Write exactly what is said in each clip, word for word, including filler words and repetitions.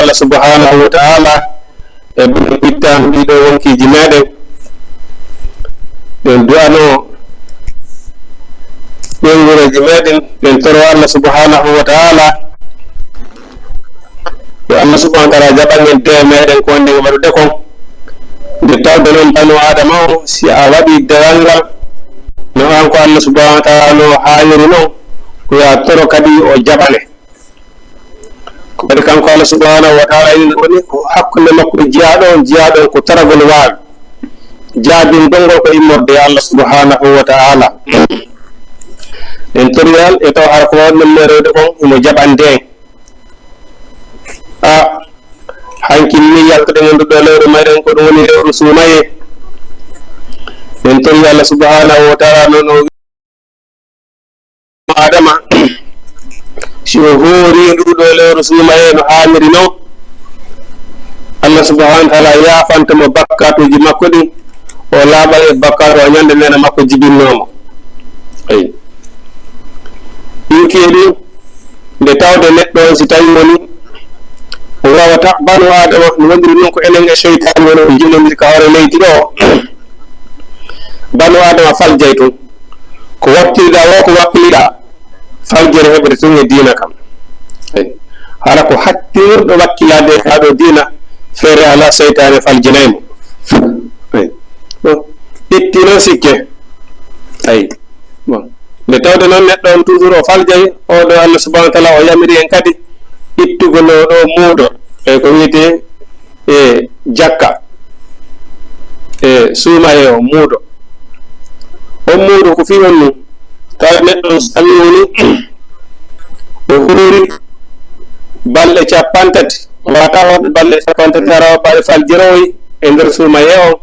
Allah subhanahu wa ta'ala e ɓuri ittaandu ɗiɗo wonkiiji meɗen. Ɗen du'ano ɓeyngureeji meɗen, ɗen toro Allah subhanahu wa ta'ala. Yo Allah subhanahu wa ta'ala jaɓan en de meɗen ko wonde waɗude kon. Nde tawde noon banu Adama o, si a waɗi dewal ngal, no an ko Allah subhanahu wa ta'ala no haaniri noon, ko ya toro kadi o jaɓane. Ko waɗi kanko Allah subhanahu wa ta'ala ina woni ko hakkunde makko e jiyaaɗo on, jiyaaɗo on ko taragol waawi. Jaabin dongol ko immorde e Allah subhanahu wa ta'ala. En toriyal e taw hara ko wonno merode kon imo jaɓande en. A hankin ni yaltude ngonduɗo lewru meɗen ko ɗum woni lewru suumaye. En tori Allah subhanahu wa ta'ala noon o Adama, si o hoori nduɗo lewru suumaye no haaniri noon, Allah subhanahu wa ta'ala yaafanta mo bakkaatuuji makko ɗin, o laaɓa e bakkaatu o ñande nena makko jibinnoomo. Eyi. Ɗum kedi, nde tawde neɗɗo on si tawi woni, o wawata, banu Adama, no woniri noon ko enen e seytaane woni o jillondiri ka hoore leydi ɗo. Banu Adama faljay tun. Ko wakkiliɗaa woo, ko wakkiliɗaa, faljere heɓete tun e diina kam. Eyi. Hara ko hattirɗo wakkilaade e kaa ɗoo diina, feere alaa seytaane faljinay mo. Eyi. Bon. Itti noon sikke. Eyi. Bon. Nde tawde noon neɗɗo on toujours o faljay, oo ɗoo Allah subhanahu wa ta'ala o yamiri en kadi ittugol oo ɗoo muudo. Eyi, ko wiyetee e jakka, e suumaye o muudo. On muudo ko fii on nun? Tawa neɗɗo on so tawi woni o hoori balɗe capanɗe tati, wata on balɗe capanɗe tati hara o ɓaɗe fal jerowi e nder suumaye o.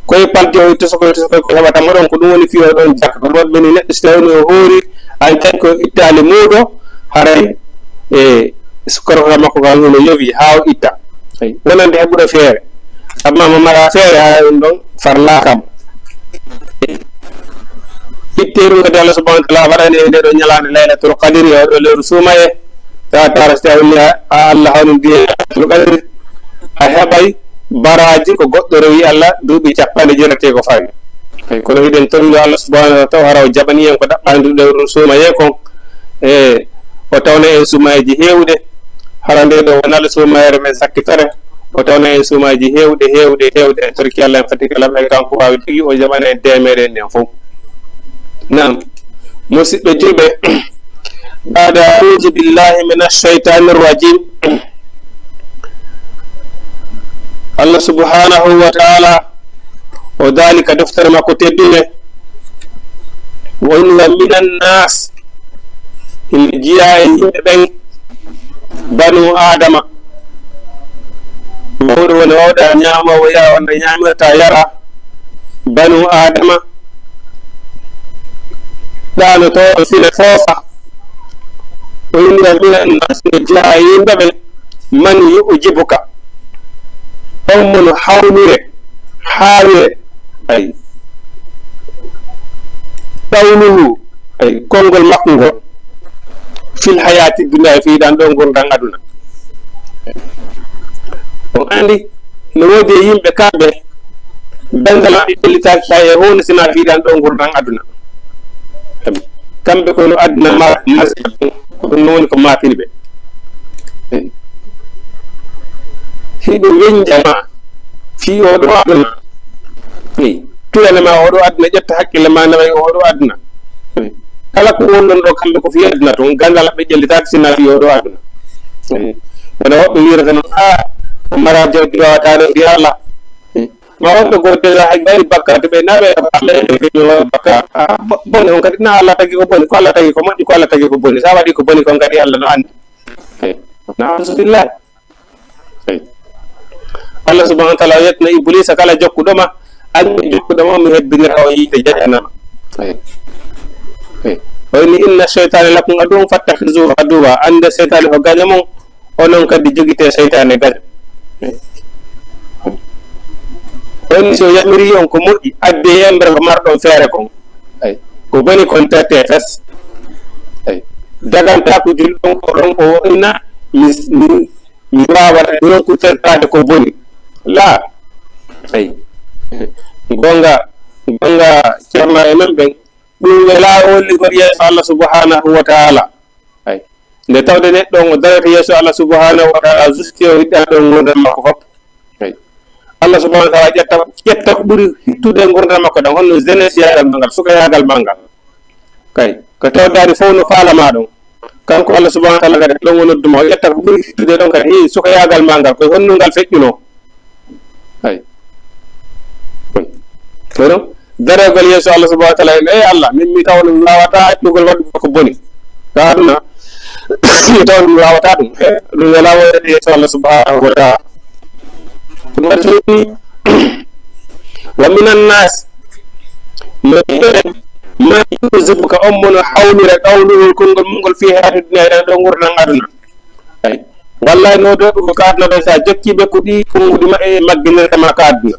Koye fal jerowi tosokoy tosokoy ko heɓata mo ɗon, ko ɗum woni fii o ɗon jakka. Ko ɗon ɓeni neɗɗo si tawi woni o hoori, an tawi ko ittaali muudo, haray e korkora makko kan hino yowi haa o itta. Eyi, wonande heɓude feere. Amma mo mara feere, haa ɗum ɗon farlaaka mo. Itte ɗum kadi Allah subhanahu wa ta'ala waɗani en nde ɗo ñalaande Laylatul Qadri, e o ɗo lewru suumaye. Tawa tara si tawi woni a Allah hawni ndi Laylatul Qadri, a heɓay baraaji ko goɗɗo rewi Allah duuɓi capanɗe jeetati ko fawi. Eyi, kono hiɗen tonndo Allah subhanahu wa ta'ala taw hara o jaɓani en ko ɗaɓɓaani ndu lewru suumaye kon. E o tawna en suumayeeji heewude. Hara nde ɗo wonaa suumayere men sakkitore. O tawna en suumayji heewɗi, heewɗi, heewɗi. En torki Allah, en fati kala ɓe kanko waawi tigi o jaɓana en deemeɗe en ɗen fof. Naam. Musidɓe julɓe, baada auzu billahi min ashaytani rrajim. Allah subhanahu wa ta'ala o daali ka deftere makko teddunde, o inni, "Wa minan nas," ina jeyaa e yimɓe ɓen, banu Aadama, mawɗo woni wawɗa ñaama, o yaa wonde ñaamirta yara, banu Aadama, ɗaanotooɗo fina foofa, o inni, "Wa minan nas," ina jeyaa e yimɓe ɓen, "man yu'jibuka," on mo no hawnire, haawire, ay, qawluhu, ay, konngol makko ngol, fil hayaati dunya, fii ɗan ɗoo ngurndan aduna. On anndi, no woodi e yimɓe kamɓe, ganngal maɓɓe ƴellitaaki hay e huunde sinaa fii ɗan ɗoo ngurndan aduna. Kamɓe ko no aduna ma-, masiiba, ko ɗum woni ko maapini ɓe. Hiɓe weñja ma fii oo ɗoo aduna. Eyi, tulane ma oo ɗoo aduna, ƴetta hakkille ma nawa e oo ɗoo aduna. Eyi, kala ko wonɗon ɗoo kamɓe ko fii aduna tun, ganngal maɓɓe ƴellitaaki sinaa fii oo ɗoo aduna. Eyi, wona woɓɓe wiirata noon, "Ah, o mara jawdi waawata ɗo mbiya Allah." Eyi, ma on ɗo goɗɗo hay waɗi bakkaatu ɓe naɓe Allah e ɓe waɗi bakkaatu. Ah, bo-, bone on kadi na Allah tagi ko boni, ko Allah tagi ko moƴƴi, ko Allah tagi ko boni. Sa waɗi ko boni kon kadi Allah no anndi. Eyi, na auzubillahi. Eyi. Allah subhanahu wa ta'ala o yetna Iblisa kala jokkuɗo ma, an jokkuɗo ma mi hebbinira o yiite jahannama. Eyi. Eyi. O inni, "Inna shaytana lakum aduwwun fattakhizuhu aduwwa." Annde seytaane ko gaño mon, onon kadi jogite seytaane gaño. Eyi. O inni, "Si o yamiri on ko moƴƴi, adde yembre ko marɗon feere kon." Eyi. Ko boni kon terte fes. Eyi. Daganta ko julɗon ko ɗon ko inna mi, mi mi waawata ɗum ko tertaade ko boni. Laa. Eyi. Goonga, goonga, ceerno e men ɓen, ɗum welaa o ligol yeeso Allah subhanahu wa ta'ala. Eyi. Nde tawde neɗɗo on o daroyta yeeso Allah subhanahu wa ta'ala, justi o yiɗɗa ɗon ngurndan makko fof. Eyi. Allah subhanahu wa ta'ala ƴetta, ƴetta ko ɓuri hittude ngurndan makko ɗan, honno jeunesse yaagal ma ngal, sukayaagal ma ngal. Kay, ko tawdaari fof no faalama ɗon. Kanko Allah subhanahu wa ta'ala kadi ɗon o noddu ma, o ƴetta ko ɓuri hittude ɗon kadi, hi, sukayaagal ma ngal, ko honno ngal feƴƴuno. Ay. Kono, daragol yeeso Allah subhanahu wa ta'ala en, "Ey Allah, min mi tawno mi waawata accugol waɗugol ko boni. Ka aduna, mi tawno mi waawata ɗum." Eh, ɗum wela wonde yeeso Allah subhanahu wa ta'ala. Ɗum waɗi so wa minan nas, no ɗiɗo en, man yuzibuka, on mo no hawlira qawluhu, konngol mum ngol, fi hayati dunya, ena ɗo ngurndan aduna. Ay. Wallahi, no ɗo ko ka aduna ɗo, sa jokki ɓe ko ɗi konnguɗi ma e magginirta ma ka aduna.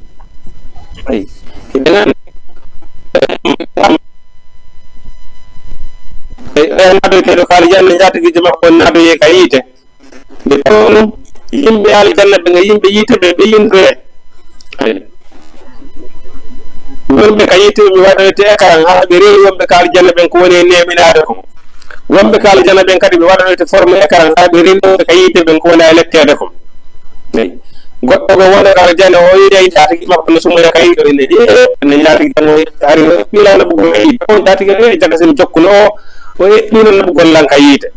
Ay. Ɓe nan-, ay, ay, naado ke ɗo kaali janna njaatigiji makko on naadoye ka yiite. Nde tawnoo ɗum, yimɓe aljanna ɓen e yimɓe yiite ɓe, ɓe yintoye. Ay. Wonɓe ka yiite ɓe, mi waɗanoyte écran haa ɓe reeni wonɓe ka aljanna ɓen ko woni e neeminaade kon. Wonɓe ka aljanna ɓen kadi, mi waɗanoyte forme écran haa ɓe reeni wonɓe ka yiite ɓen ko woni e letteede kon. Ay. Goɗɗo ko wonɗo ka aljanna, o yiɗi e njaatigi makko no sumoya ka yiite, o ine, "Ee, ene njaatigi tan o hari o ɓiila naɓugol ka yiite." On njaatigi, "Ee, jaga sen jokkuno o, o eɓɓiino naɓugol lan ka yiite."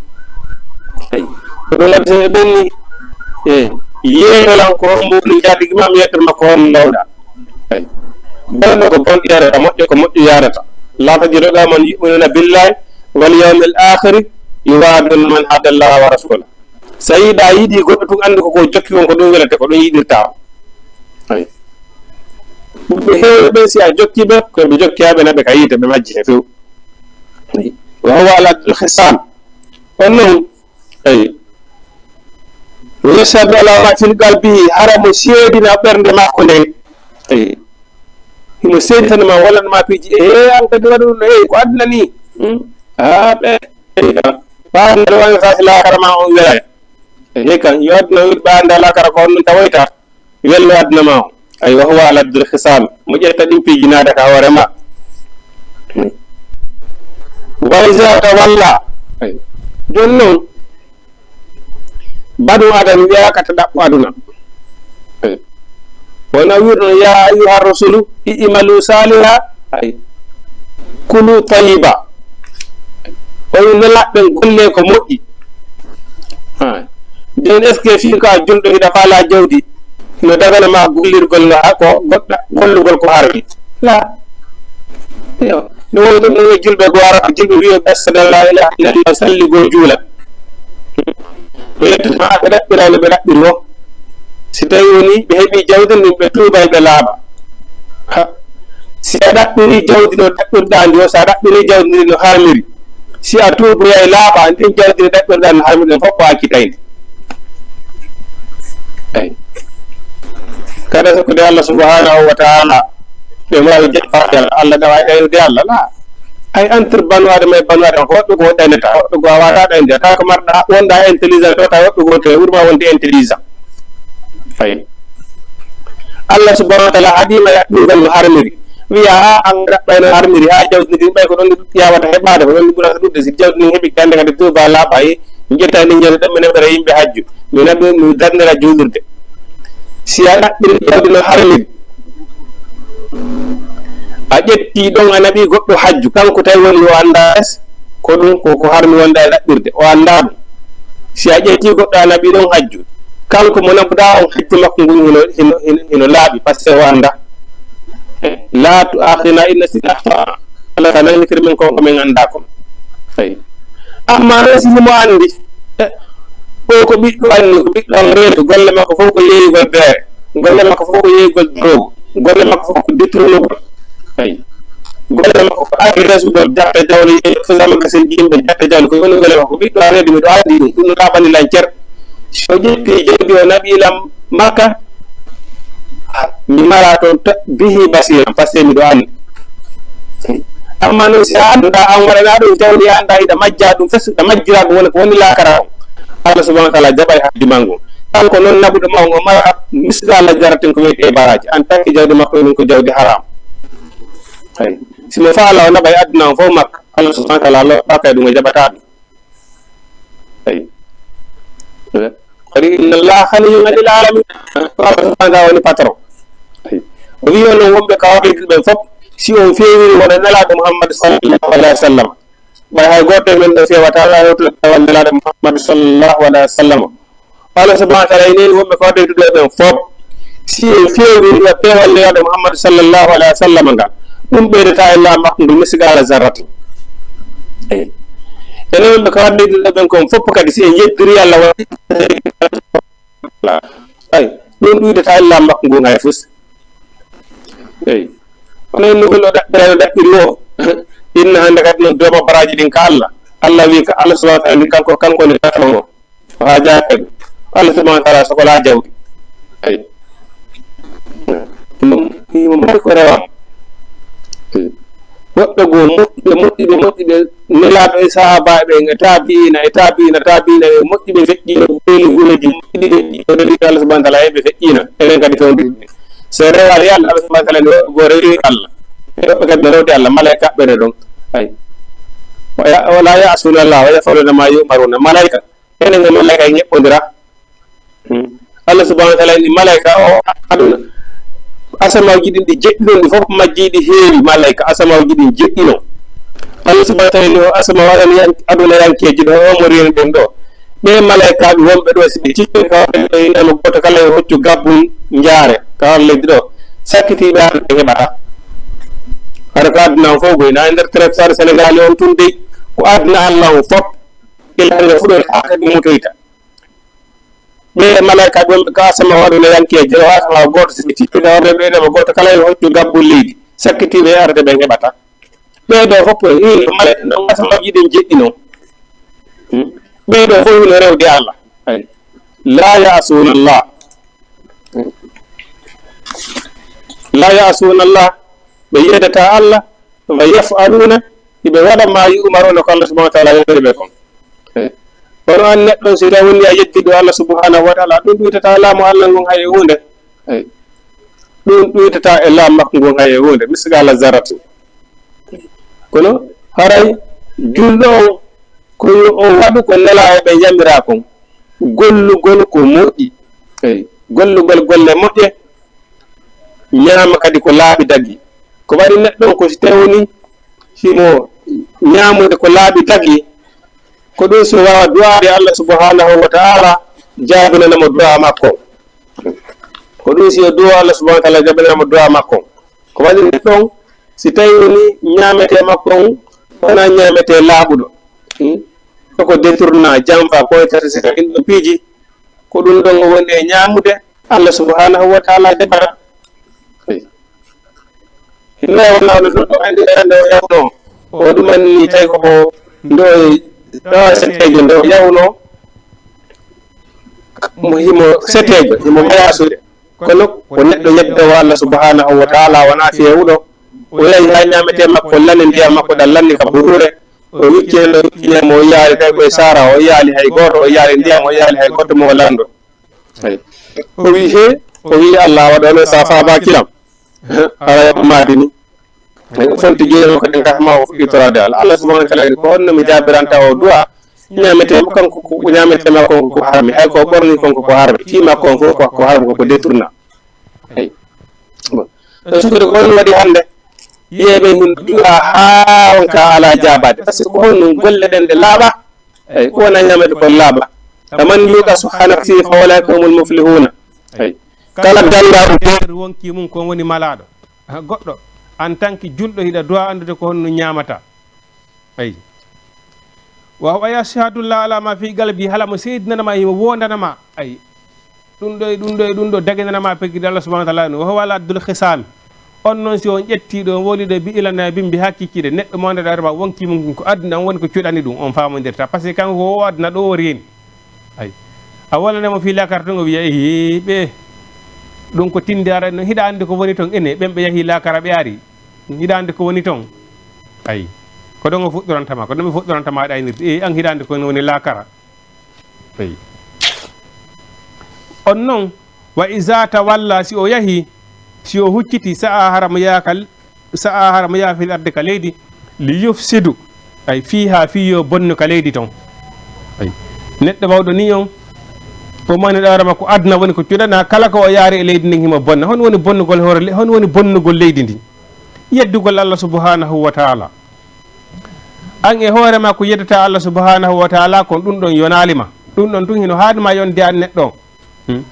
Ay. Ko ɗum waɗi so ɓenni, e, yeeto lan ko hombo woni njaatigi ma, mi yetto makko on ndawɗa. Ay. Bonɗo ko bonɗo yarata, moƴƴo ko moƴƴo yarata. La tajidu qawman yu'minuna billahi wal yawmil akhiri yuwaduna man hadda Allaha wa rasulahu. So a yiɗa, a yiɗi goɗɗo tun, anndu ko ko jokki kon, ko ɗum welata, ko ɗum yiɗirta o. Ay. Ɓe heewɓe ɓe, si a jokki ɓe, ko ɓe jokki haa ɓe naɓe ka yiite, ɓe majji he few. Ay. Wa huwa ala khisam. On non, ay. Wa yashhadu ala ma fi qalbihi, hara mo seedina ɓernde makko nden. Ay. Himo seeditana ma, walla no ma piiji, e, an kadi waɗu ɗum, e, ko aduna ni. Hmm? Ah, ɓe, e, ka. Ɓa aduna ɗo woni fasi laakara ma on welay. E, he kan, yo aduna wel ɓa anda laakara ko on ɗum tawoyta. Wello aduna ma o. Ay, wa huwa ala qadri khisam. Mo ƴetta ɗin piiji naada ka hoore ma. Wa iza tawalla. Ay. Jooni non, banu Adam wiyaaka ta ɗaɓɓu aduna. Wona wirno, "Ya ayyuha rusulu, i'malu saliha, ay, kulu tayyiba." O wi, "Nelaaɓe ɓen, golle ko moƴƴi." Ay. Nden, est-ce que fii ko a julɗo, hiɗa faala jawdi, no dagana ma gollirgol nga, ha ko goɗɗa, gollugol ko harmi? La. Yo. No woni ɗum, no julɓe goo ara ko julɓe wiyo, "Ɓe seeɗa la ilaha illallah, salli goo juula." Ɓe yettata ɓe ɗaɓɓira no ɓe ɗaɓɓiri o. Si tawi woni ɓe heɓi jawdi ndin, ɓe tuubay, ɓe laaɓa. Ha. Si a ɗaɓɓiri jawdi no ɗaɓɓirɗaa ndi o, si a ɗaɓɓiri jawdi ndin no harmiri, si a tuuboyay laaɓa, ndin jawdi ndi ɗaɓɓirɗaa no harmiri, ɗon fof ko accitayndi. Eyi. Kada so ko de Allah subhanahu wa ta'ala, ɓe mbaawi jokkaade Allah, Allah ɗawa e ɗaynude Allah, la. Ay, entre banu Adama e banu Adama, ko woɗɗo goo ɗaynata, woɗɗo goo a waawataa ɗaynude, tawa ko marɗa, wonɗa intelligent, tawa woɗɗo goo to e wuro ma wonde intelligent. Ay. Allah subhanahu wa ta'ala haɗiima ɗaɓɓirgol no harmiri. Wiya, "A, an ɗaɓɓay no harmiri, haa jawdi ndin ɓay ko ɗon ndi yawata heɓaade, ko ɗon ndi ɓurata ɗuuɗde. Si jawdi ndin heɓi, kande kadi tuuba laaɓa, e mi ƴetta ndi jawdi ɗaɓɓi neɓɓere yimɓe hajju. Mi naɓi, mi darnira juulirde." Si a ɗaɓɓiri jawdi no harmiri, a ƴetti ɗon, a naɓi goɗɗo hajju, kanko tawi woni o anndaa es, ko ɗum ko, ko harmi wonde e ɗaɓɓirde, o anndaa ɗum. Si a ƴetti goɗɗo, a naɓi ɗon hajju, kanko mo naɓuɗaa on, hajju makko ngun hino, hino, hino, hino laaɓi, parce que o anndaa. La tu'akhidhna in nasina akhta'na. Allah ta nangitir min kon ko min anndaa kon. Eyi. Amma noon si himo anndi, eh, o ko ɓiɗɗo anni, ko ɓiɗɗo an reedu, golle makko fof ko yeeyugol beere, golle makko fof ko yeeyugol drogue, golle makko fof ko détournugol. Eyi. Golle makko ko agresugol, jaɓɓe jawle, fusama gasin yimɓe, jaɓɓe jawle, ko woni golle makko. Ɓiɗɗo an reedu, miɗo anndi ɗum, ɗum no laaɓani lan cer. So ƴetti jawdi o naɓi lan Makka, mi mara toon ta-, bihi basiran, parce que miɗo anndi. Amma noon, si a anndaa, an waɗanaa ɗum jawdi, a anndaa, hiɗa majjaa ɗum, fes, hiɗa majjiraa ɗum, woni ko woni laakara on. Allah subhanahu wa ta'ala jaɓay hajju maa ngun. Kanko noon naɓuɗo ma on, o mara misqaala jarratin ko wiyetee baraaji. En tant que jawdi makko, ɗum ko jawdi haram. Ay. Si mo faala o naɓa e aduna on fof makka, Allah subhanahu wa taala loɓɓaka e ɗum, o jaɓataa ɗum. Ay. Kadi, inna Allaha ghaniyyun anil alamin. Ko Allah subhanahu wa taala woni patron. Ay. O wi'i onon wonɓe ka waɗi ɓen fof, si on feewiri wona Nelaaɗo Muhammad sallallahu alaihi wasallam. Ɓay hay gooto e men ɗo fewataa, alaa hewtude peewal Nelaaɗo Muhammad sallallahu alaihi wasallam. Allah subhanahu wa taala ene wonɓe ko waɗde duɗe ɓen fof. Si en feewiri e peewal Nelaaɗo Muhammad sallallahu alaihi wasallam ngal, ɗum ɓeydataa e laamu makko ngol misqaala zarratin. Eyi. Ene wonɓe ko waɗde duɗe ɓen kon fof kadi, si en yeddiri Allah wa-, ay, ɗum ɗuydataa e laamu makko ngun hay fus. Eyi. Kono en nugol o ɗaɓɓirano ɗaɓɓiri o. Inna hannde kadi noon dooma baraaji ɗin ka Allah. Allah wi ka Allah subhanahu wa taala ni kanko, kanko woni patron o. Ko haa jaaka ɗum. Allah subhanahu wa taala sokolaa jawdi. Eyi. Ɗum, ɗum mari ko rewama. Eyi. Woɓɓe goo moƴƴuɓe, moƴƴuɓe, moƴƴuɓe, nelaaɗo e sahaabaaɓe ɓen, e taabiina, e taabiina, taabiina, e moƴƴuɓe feƴƴiino, ko ɓeeli guleeji moƴƴuɗi feƴƴiino, ɓe Allah subhanahu wa taala, ɓe feƴƴiino, enen kadi fewndo ɗum. So en rewaali Allah, Allah subhanahu wa taala ne, goo rewi Allah. E woɓɓe kadi no rewde Allah, malaa'ika ɓe ɗon. Ay. Wa ya-, wa laa ya'suuna Allaha wa yaf'aluuna maa yu'maruuna. Malaa'ika, enen e malaa'ika en ñeɓɓondira. Hmm. Allah subhanahu wa taala ni malaa'ika o aduna. Asamaaji ɗin ɗi jeɗɗi ɗon, ɗi fof majji ɗi heewi malaa'ika. Asamaaji ɗin jeɗɗi non. Allah subhanahu wa taala ni o asamaa waɗani yan-, aduna yankeeji ɗo, o mo reeni ɗen ɗo. Ɓe malaa'ikaaɓe wonɓe ɗo, si ɓe cippii ka hoore leydi, gooto kala yo hoccu gabbun njaare ka hoore leydi ɗo. Sakkitiiɓe arde ɓe heɓata. Hara ko aduna on fof goy, na e nder territoire Sénégal on tun dey, ko aduna Allah on fof. Ila hannde fuɗoyta, haa kadi mutoyta. Ɓe malaa'ika ɓe wonɓe ka asama waɗuno yankeeje, o asama gooto siti. Ɓe wonɓe ɓe ɗo gooto kala yo hoccu gabbun leydi. Sakkitiiɓe e arde ɓen heɓata. Ɓee ɗoo fof, ii, malaa'ika ɗon asamaaji ɗin jeɗɗi non. Hmm? Ɓee ɗoo fof hino rewde Allah. Ay. La ya'suuna Allah. Hmm. La ya'suuna Allah. Ɓe yeddata Allah. Wa yaf'aluuna, hiɓe waɗa maa yu'maruuna ko Allah subhanahu wa taala yamiri ɓe kon. Eh, kono an neɗɗo, si tawi woni a yeddi ɗo Allah subhanahu wa taala, ɗum ɗuytataa laamu Allah ngon hay e huunde. Eh, ɗum ɗuytataa e laamu makko ngon hay e huunde, misqaala zarratin. Kono haray julɗo on, ko yo o waɗu ko nelaaɓe ɓe yamiraa kon. Gollugol ko moƴƴi. Eyi, gollugol golle moƴƴe, ñaama kadi ko laaɓi dagi. Ko waɗi neɗɗo on ko si tawi woni himo ñaamude ko laaɓi dagi, ko ɗum si o waawa du'aade Allah subhanahu wa ta'ala jaabinana mo du'a makko. Ko ɗum si o du'o Allah subhanahu wa ta'ala jaabinana mo du'a makko. Ko waɗi neɗɗo on, si tawi woni ñaametee makko on, wonaa ñaametee laaɓuɗo. Hmm? Ko ko détourna, janfa, ko e tata si tawi ɗum piiji, ko ɗum ɗon o woni e ñaamude, Allah subhanahu wa ta'ala jaɓata. Hinno wona wona ɗum ɗo andi ande o yawno. O ɗumanni tawi ko ko ndo e ɗo setejo ndo yawno. Mo himo setejo, himo wayasude. Kono ko neɗɗo yeddowo Allah subhanahu wa ta'ala, wona fewuɗo. O yahi ha ñametee makko lanni, ndiyam makko ɗan lanni ka buruure. O wicci hen, o wicci hen, mo o yaali tawi koye sara, o yaali hay gooto, o yaali ndiyam, o yaali hay gooto mo o lanndo. Eyi. O wi he, o wi Allah waɗono sa faaba kilam. Ara yaɓa maadi ni. Eyi, o fonti jeeyamo kadi ngarma o fuɗɗi torade Allah. Allah subhanahu wa ta'ala wi ko honno mi jaabiranta o du'a. Ñametee mo kanko ko, ñametee ma kanko ko harmi. Hay ko ɓorni kanko ko harmi. Tima kanko ko, ko harmi ko, ko détourna. Eyi. Bon. E sukude ko honno waɗi hannde? Yeeɓe hun du'a haa on ka ala jaabaade. Parce que ko honno golle ɗen ɗe laaɓa? Eyi, ko wona ñaamede ko laaɓa. Faman yuqa suhha nafsihi fa ulaika humul muflihuna. Eyi. Kala gannda ɗum wonki mum ko woni malaaɗo. Ha, goɗɗo, en tant que julɗo, hiɗa du'a anndude ko honno ñaamata. Eyi. Wa huwa yashhadu la ala ma fi qalbi, hala mo seedinana ma, himo wondana ma. Eyi. Ɗum ɗo e ɗum ɗo e ɗum ɗo daginana ma peggude Allah subhanahu wa ta'ala no. Wa huwa laddul khisam. On noon si on ƴetti ɗo, on woli ɗo bi ilana bimbi hakkikide, neɗɗo mo annduɗa ma wonki mum ko aduna on woni ko cuɗani ɗum, on faamondirta. Parce que kanko ko o aduna ɗo o reeni. Ay. A wonane mo fii laakara ton o wiya, "Ehi, ɓe, ɗum ko tinde ara, no hiɗa anndi ko woni ton?" Ene, ɓen ɓe yahi laakara ɓe ari. Hiɗa anndi ko woni ton? Ay. Ko ɗon o fuɗɗoranta ma, ko ɗon ɓe fuɗɗoranta ma ɗaynirde. "Ehi, an hiɗa anndi ko woni laakara?" Eyi. On non, wa iza tawalla, si o yahi, si o hucciti, sa'a hara mo yaha ka, sa'a hara mo yaha fil ardi ka leydi, li yufsidu, ay fiha, fii yo bonnu ka leydi ton. Ay. Neɗɗo mawɗo ni on, o mani ɗawra makko aduna woni ko cuɗana, kala ko o yaari e leydi ndin himo bonna. Hon woni bonnugol hoore le-, hon woni bonnugol leydi ndin? Yeddugol Allah subhanahu wa ta'ala. An e hoore ma ko yeddata Allah subhanahu wa ta'ala kon, ɗum ɗon yonaali ma. Ɗum ɗon tun hino haani ma yonde an neɗɗo on. Hmm?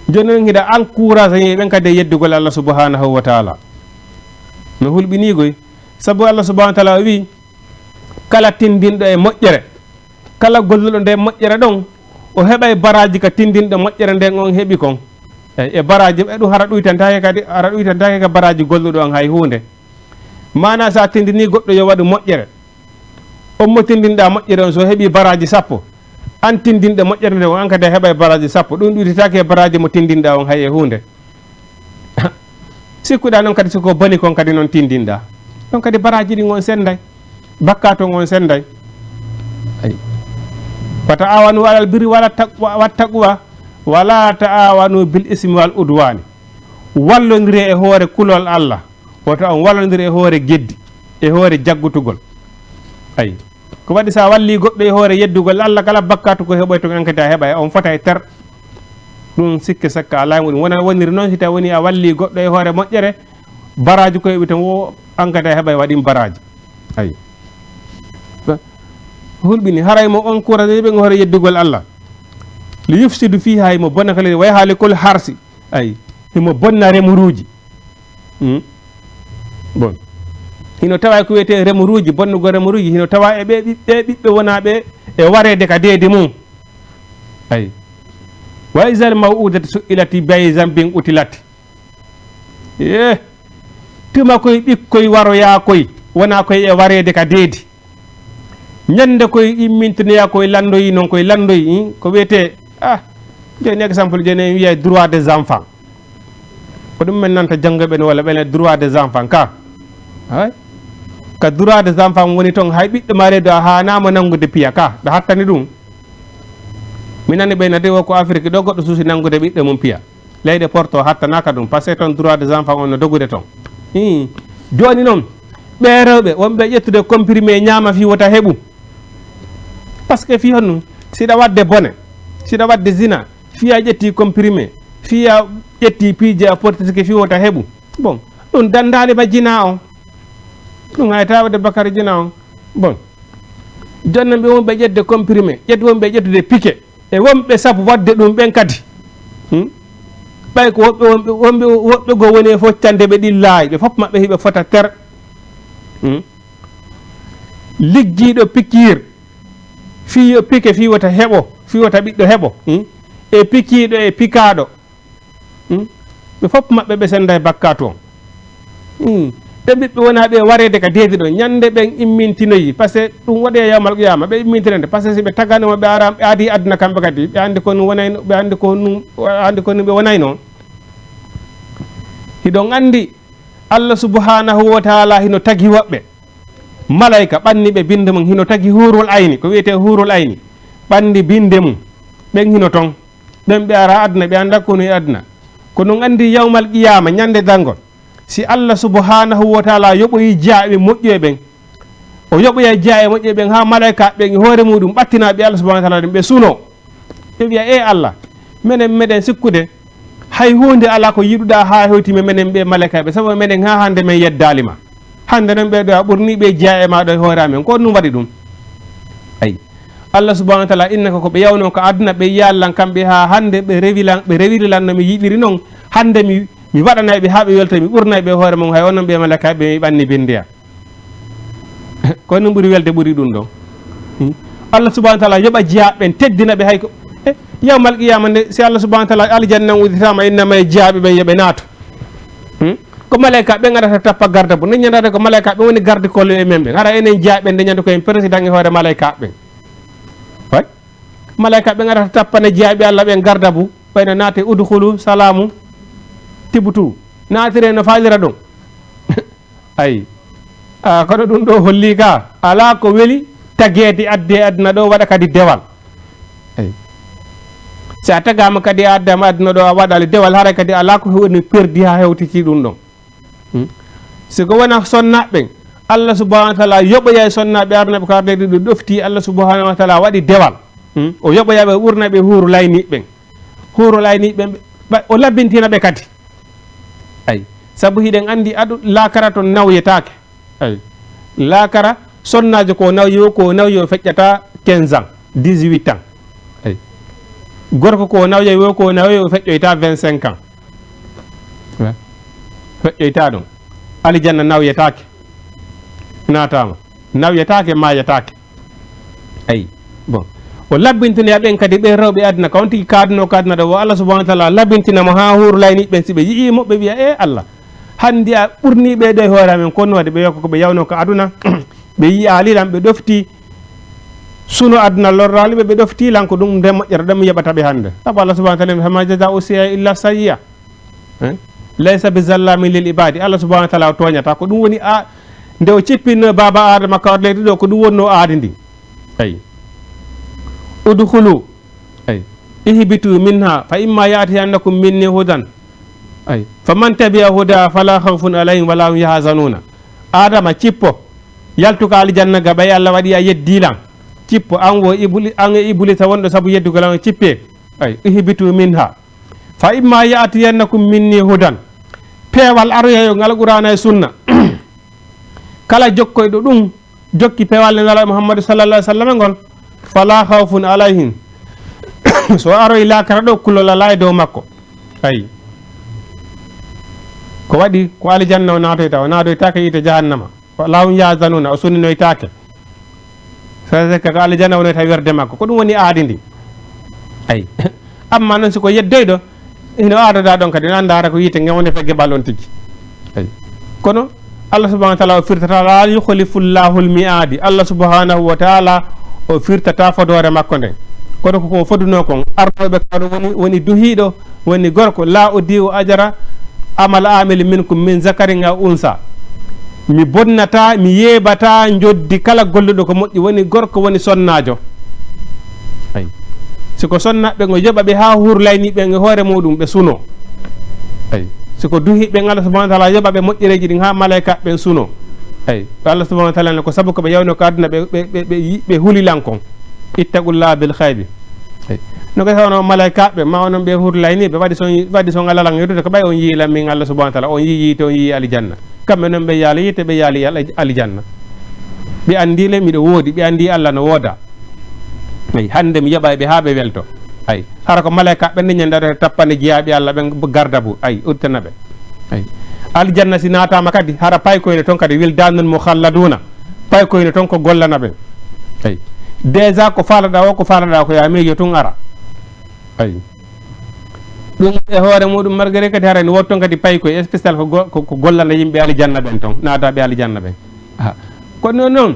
Jooni non hiɗa encouragé ɓen kadi e yeddugol Allah subhanahu wa ta'ala. No hulɓinii goy. Sabu Allah subhanahu wa ta'ala o wi'i, kala tindinɗo e moƴƴere, kala golluɗo nde moƴƴere ɗon, o heɓay baraaji ka tindinɗo moƴƴere nden on heɓi kon. E, e baraaji, e ɗum hara ɗuytantaake kadi, hara ɗuytantaake ka baraaji golluɗo on hay huunde. Maanaa, so a tindinii goɗɗo yo waɗu moƴƴere, on mo tindinɗaa moƴƴere on, so o heɓii baraaji sappo, an tindinɗo moƴƴere nden on, an kadi a heɓay baraaji sappo. Ɗum ɗuytitaake e baraaji mo tindinɗaa on hay e huunde. Sikkuɗaa non kadi, si ko boni kon kadi non tindinɗaa, ɗon kadi baraaji ɗin on sennday, bakkaatu on on sennday. Ay. Wa ta'awanu alal birri wala taq-, wa, wa taqwa, wala ta'awanu bil ismi wal udwani. Wallondiree e hoore kulol Allah. Wota on wallondir e hoore geddi, e hoore jaggutugol. Ay. Ko waɗi sa walli goɗɗo e hoore yeddugol Allah, kala bakkaatu ko heɓoy ton, an kadi a heɓay, on fotay ter. Ɗum sikke sakka alaa e muɗum. Wona woniri noon, si tawi woni a walli goɗɗo e hoore moƴƴere, baraaji ko heɓi ton wo, an kadi a heɓay waɗin baraaji. Ay. Hulɓini, haray mo encouragé ɓe hoore yeddugol Allah. Li yufsidu fiha, himo bonna ka leydi, wa yahlikul harsi. Ay, himo bonna remuruuji. Hmm? Bon. Hino tawa ko wiyetee remuruuji, bonnugol remuruuji, hino tawa e ɓe ɓiɓɓe, ɓiɓɓe wonaaɓe e wareede ka deedi mum. Ay. Wa izal maw'udatu su'ilati bi ayyi zambin qutilat. Eh, tuma koy ɓikkoy waroyaa koy, wonaa koy e wareede ka deedi. Ñande koy immintinoyaa koy lanndoyi non, koy lanndoyi, hmm? Ko wiyetee, ah, jooni exemple, jooni en wiya droit des enfants. Ko ɗum men nanta janngoɓe no walla ɓen droit des enfants ka. Hay. Ka droit des enfants woni ton, hay ɓiɗɗo ma reedu a haanaama nanngude piya ka, ɓe hattani ɗum. Mi nani ɓe na de wo ko Afrique ɗo goɗɗo suusi nanngude ɓiɗɗo mum piya. Leyɗe Porto hattanaaka ɗum, parce que ton droit des enfants on no dogude ton. Hii. Jooni noon, ɓee rewɓe wonɓe ƴettude comprimé ñaama fii wota heɓu. Parce que fii honno, siɗa waɗde bone, siɗa waɗde zina, fii a ƴetti comprimé, fii a ƴetti piiji a porti sike fii wota heɓu. Bon, ɗum danndaali ma jina on. Ɗum hay tawde bakar jina on. Bon. Jooni noon ɓe wonɓe ƴettude comprimé, ƴettu wonɓe ƴettude piquet. E wonɓe sabu waɗde ɗum ɓen kadi. Hmm? Ɓay ko woɓɓe, wonɓe, wonɓe, woɓɓe goo woni e foccande ɓe ɗillaayi, ɓe fof maɓɓe hiɓe fota ter. Hmm? Liggiiɗo pikiir, fii yo pike, fii wota heɓo, fii wota ɓiɗɗo heɓo. Hmm? E pikiiɗo e pikaaɗo. Hmm? Ɓe fof maɓɓe ɓe sennda e bakkaatu on. Hmm. Ɓe ɓiɓɓe wonaa ɓe wareede ka deedi ɗon. Ñande ɓen immintinoyi, parce que ɗum waɗoya yawmal qiyama, ɓe immintinande, parce que si ɓe tagano mo, ɓe ara, ɓe aadi aduna kamɓe kadi, ɓe anndi ko ɗum wonayno, ɓe anndi ko ɗum, anndi ko ɗum ɓe wonayno. Hiɗon anndi Allah subhanahu wa ta'ala hino tagi woɓɓe. Malayka ɓanni ɓe binnde mum, hino tagi huurul ayni, ko wiyetee huurul ayni, ɓanni binnde mum, ɓen hino ton. Ɓen ɓe ara aduna, ɓe annda ko woni aduna. Ko non anndi yawmal qiyama, ñande darngo, si Allah subhanahu wa ta'ala yoɓoyi jiyaaɓe moƴƴuɓe ɓen, o yoɓoya jiyaaɓe moƴƴuɓe ɓen haa malaykaaɓe ɓen e hoore muɗum ɓattina ɓe Allah subhanahu wa ta'ala ɗum, ɓe suno. Ɓe wiya, "Ee Allah, menen meɗen sikkude hay huunde alaa ko yiɗuɗaa haa hewti men, menen ɓe malaykaaɓe, sabu menen haa hannde men yeddaali ma. Hannde non ɓee ɗoo a ɓurnii ɓe jeyaa e maa ɗoo e hoore amen. Ko honɗum waɗi ɗum?" Ayi. Allah subhanahu wa ta'ala innaka ko ɓe yawnoo ka aduna, ɓe yiyaali lan kamɓe haa hannde, ɓe rewi lan, ɓe rewiri lan no mi yiɗiri non. Hannde mi, mi waɗanay ɓe haa ɓe welta, mi ɓurnay ɓe e hoore mon, hay onon ɓe malaykaaɓe mi ɓanni binndeya. Ko honɗum ɓuri welde ɓuri ɗum ɗon? Hmm? Allah subhanahu wa ta'ala yoɓa jiyaaɓe ɓen, teddina ɓe hay ko, eh, yawmal qiyama nde, si Allah subhanahu wa ta'ala aljanna on udditaama, innama e jiyaaɓe ɓen yo ɓe naatu. Hmm? Ko malaykaaɓe ɓen arata tappa garde bu. Nde ñande ko malaykaaɓe ɓen woni garde kolo e men ɓen. Hara enen jiyaaɓe ɓen nde ñande ko en président e hoore malaykaaɓe ɓen. Way? Malaykaaɓe ɓen arata tappana jiyaaɓe Allah ɓen garde bu. Ɓayno naate udkhulu salamu tibtu. Naatire no faalira ɗon. Ayi. Ah, kono ɗum ɗo holli ka, alaa ko weli tageede adde aduna ɗo waɗa kadi dewal. Ayi. Si a tagaama kadi a addaama aduna ɗo, a waɗaali dewal, haray kadi alaa ko woni perdi haa hewtiti ɗum ɗon. Hmm? Si ko wona sonnaaɓe ɓen, Allah subhanahu wa taala yoɓoyay sonnaaɓe arnaaɓe ko arde ɗiɗo ɗofti, Allah subhanahu wa taala waɗi dewal. Hmm? O yoɓoya ɓe, ɓurna ɓe huuru layniiɓe ɓen. Huuru layniiɓe ɓen, ɓe, o labbintina ɓe kadi. Ay, sabu hiɗen anndi adu laakara ton nawyetaake. Ay. Laakara, sonnaajo ko nawyo, ko nawyo feƴƴata quinze ans, dix-huit ans. Ay. Gorko ko nawyo, ko nawyo feƴƴoyta vingt-cinq ans. Wa. Feƴƴoyta ɗum. Alijanna nawyetaake. Naataama. Nawyetaake, maayetaake. Ay. Bon. O labbintinoya ɓen kadi ɓen rewɓe aduna, ka on tigi kaadunoo ka aduna ɗo, wo Allah subhanahu wa taala labbintina mo haa huuru layniiɓe ɓen, si ɓe yi'ii mo, ɓe wi'a, "E Allah, hanndi a ɓurnii ɓee ɗo e hoore amen, kono waɗi ɓe yokka ko ɓe yawnoo ka aduna, ɓe yi'aali lan, ɓe ɗofti, suno aduna lorraali ɓe, ɓe ɗofti lan, ko ɗum nde moƴƴata ɗon mi yoɓata ɓe hannde." Sabu Allah subhanahu wa taala, "Fama jazaa'u sayyi'atin illa sayyi'a." Eh? "Laysa bi zallamin lil ibadi." Allah subhanahu wa taala o tooñata. Ko ɗum woni a, nde o cippinno baaba Adama ka leydi ɗo, ko ɗum wonno aadi ndi. Ay. "Udkhulu." Ay. "Ihbitu minha fa imma ya'tiyannakum minni hudan." Ay. "Faman tabi'a huda fala khawfun alayhim wala hum yahzanuna." Adama, cippo. Yaltu ka aljanna ga ɓay Allah waɗi a yeddi lan. Cippo, an wo Ibli-, an e Iblisa wonɗo sabu yeddugol an, cippe. Ay. "Ihbitu minha. Fa imma ya'tiyannakum minni hudan." Peewal aroyay on Alqur'aana e Sunna. Kala jokkoyɗo ɗum, jokki peewal Nelaaɗo Muhammadu sallallahu alaihi wasallam ngol, "fala khawfun alayhim." So aroy laakara ɗo, kulol alaa e dow makko. Ay. Ko waɗi, ko aljanna o naatoyta, o naatoytaake yiite jahannama. Wala hum yahzanuna, o sunninoytaake. Sey ka aljanna woni tawi werde makko. Ko ɗum woni aadi ndi. Ay. Amma noon si ko yeddoyɗo, hino aadoda ɗon kadi, no annda hara ko yiite nge woni fegge bal on tigi. Ay. Kono Allah subhanahu wa taala o firtata, la yukhlifu llahu l-mi'adi. Allah subhanahu wa taala o firtata fodoore makko nden. Kono ko ko fodunoo kon, arnooɓe ka ɗum woni, woni duhiiɗo, woni gorko, "La udi'u ajra amal amili minkum min zakarin aw unsa." Mi bonnata, mi yeebata njoddi kala golluɗo ko moƴƴi, woni gorko, woni sonnaajo. Ay. Si ko sonnaaɓe ngo yoɓa ɓe haa hurlayni ɓe e hoore muɗum, ɓe suno. Ay. Si ko duhi ɓe, Allah subhanahu wa taala yoɓa ɓe moƴƴereeji ɗin haa malaykaaɓe ɓen suno. Ay. Allah subhanahu wa taala ne ko sabu ko ɓe yawno ko aduna ɓe, ɓe, ɓe, ɓe yi-, ɓe hulilan kon. Ittaqullaha bil khaybi. Ey. No ko tawno malaykaaɓe ma onon ɓe hurlayni, ɓe waɗi son, waɗi son alalan yettude ko ɓay on yiilan min Allah subhanahu wa taala, on yii yiite, on yii alijanna. Kamɓe noon ɓe yaali yiite, ɓe yaali al-, alijanna. Ɓe anndi le miɗo woodi, ɓe anndi Allah no wooda. Ey, hannde mi yoɓay ɓe haa ɓe welto. Ay, hara ko malaykaaɓe ne ñande aɗa tappane jiyaaɓe Allah ɓen gardabu. Ay, udditana ɓe. Ay. Aljanna si naataama kadi, hara paykoy ne toon kadi, wildanun mukhalladuna. Paykoy ne toon ko gollana ɓe. Ay. Déjà ko faalaɗaa o, ko faalaɗaa ko yaa miijo tun ara. Ay. Ɗum e hoore muɗum, malgré kadi hara ne woodi toon kadi paykoy spécial ko go-, ko, ko gollana yimɓe aljanna ɓen toon, naataaɓe aljanna ɓen. Ha. Kono noon,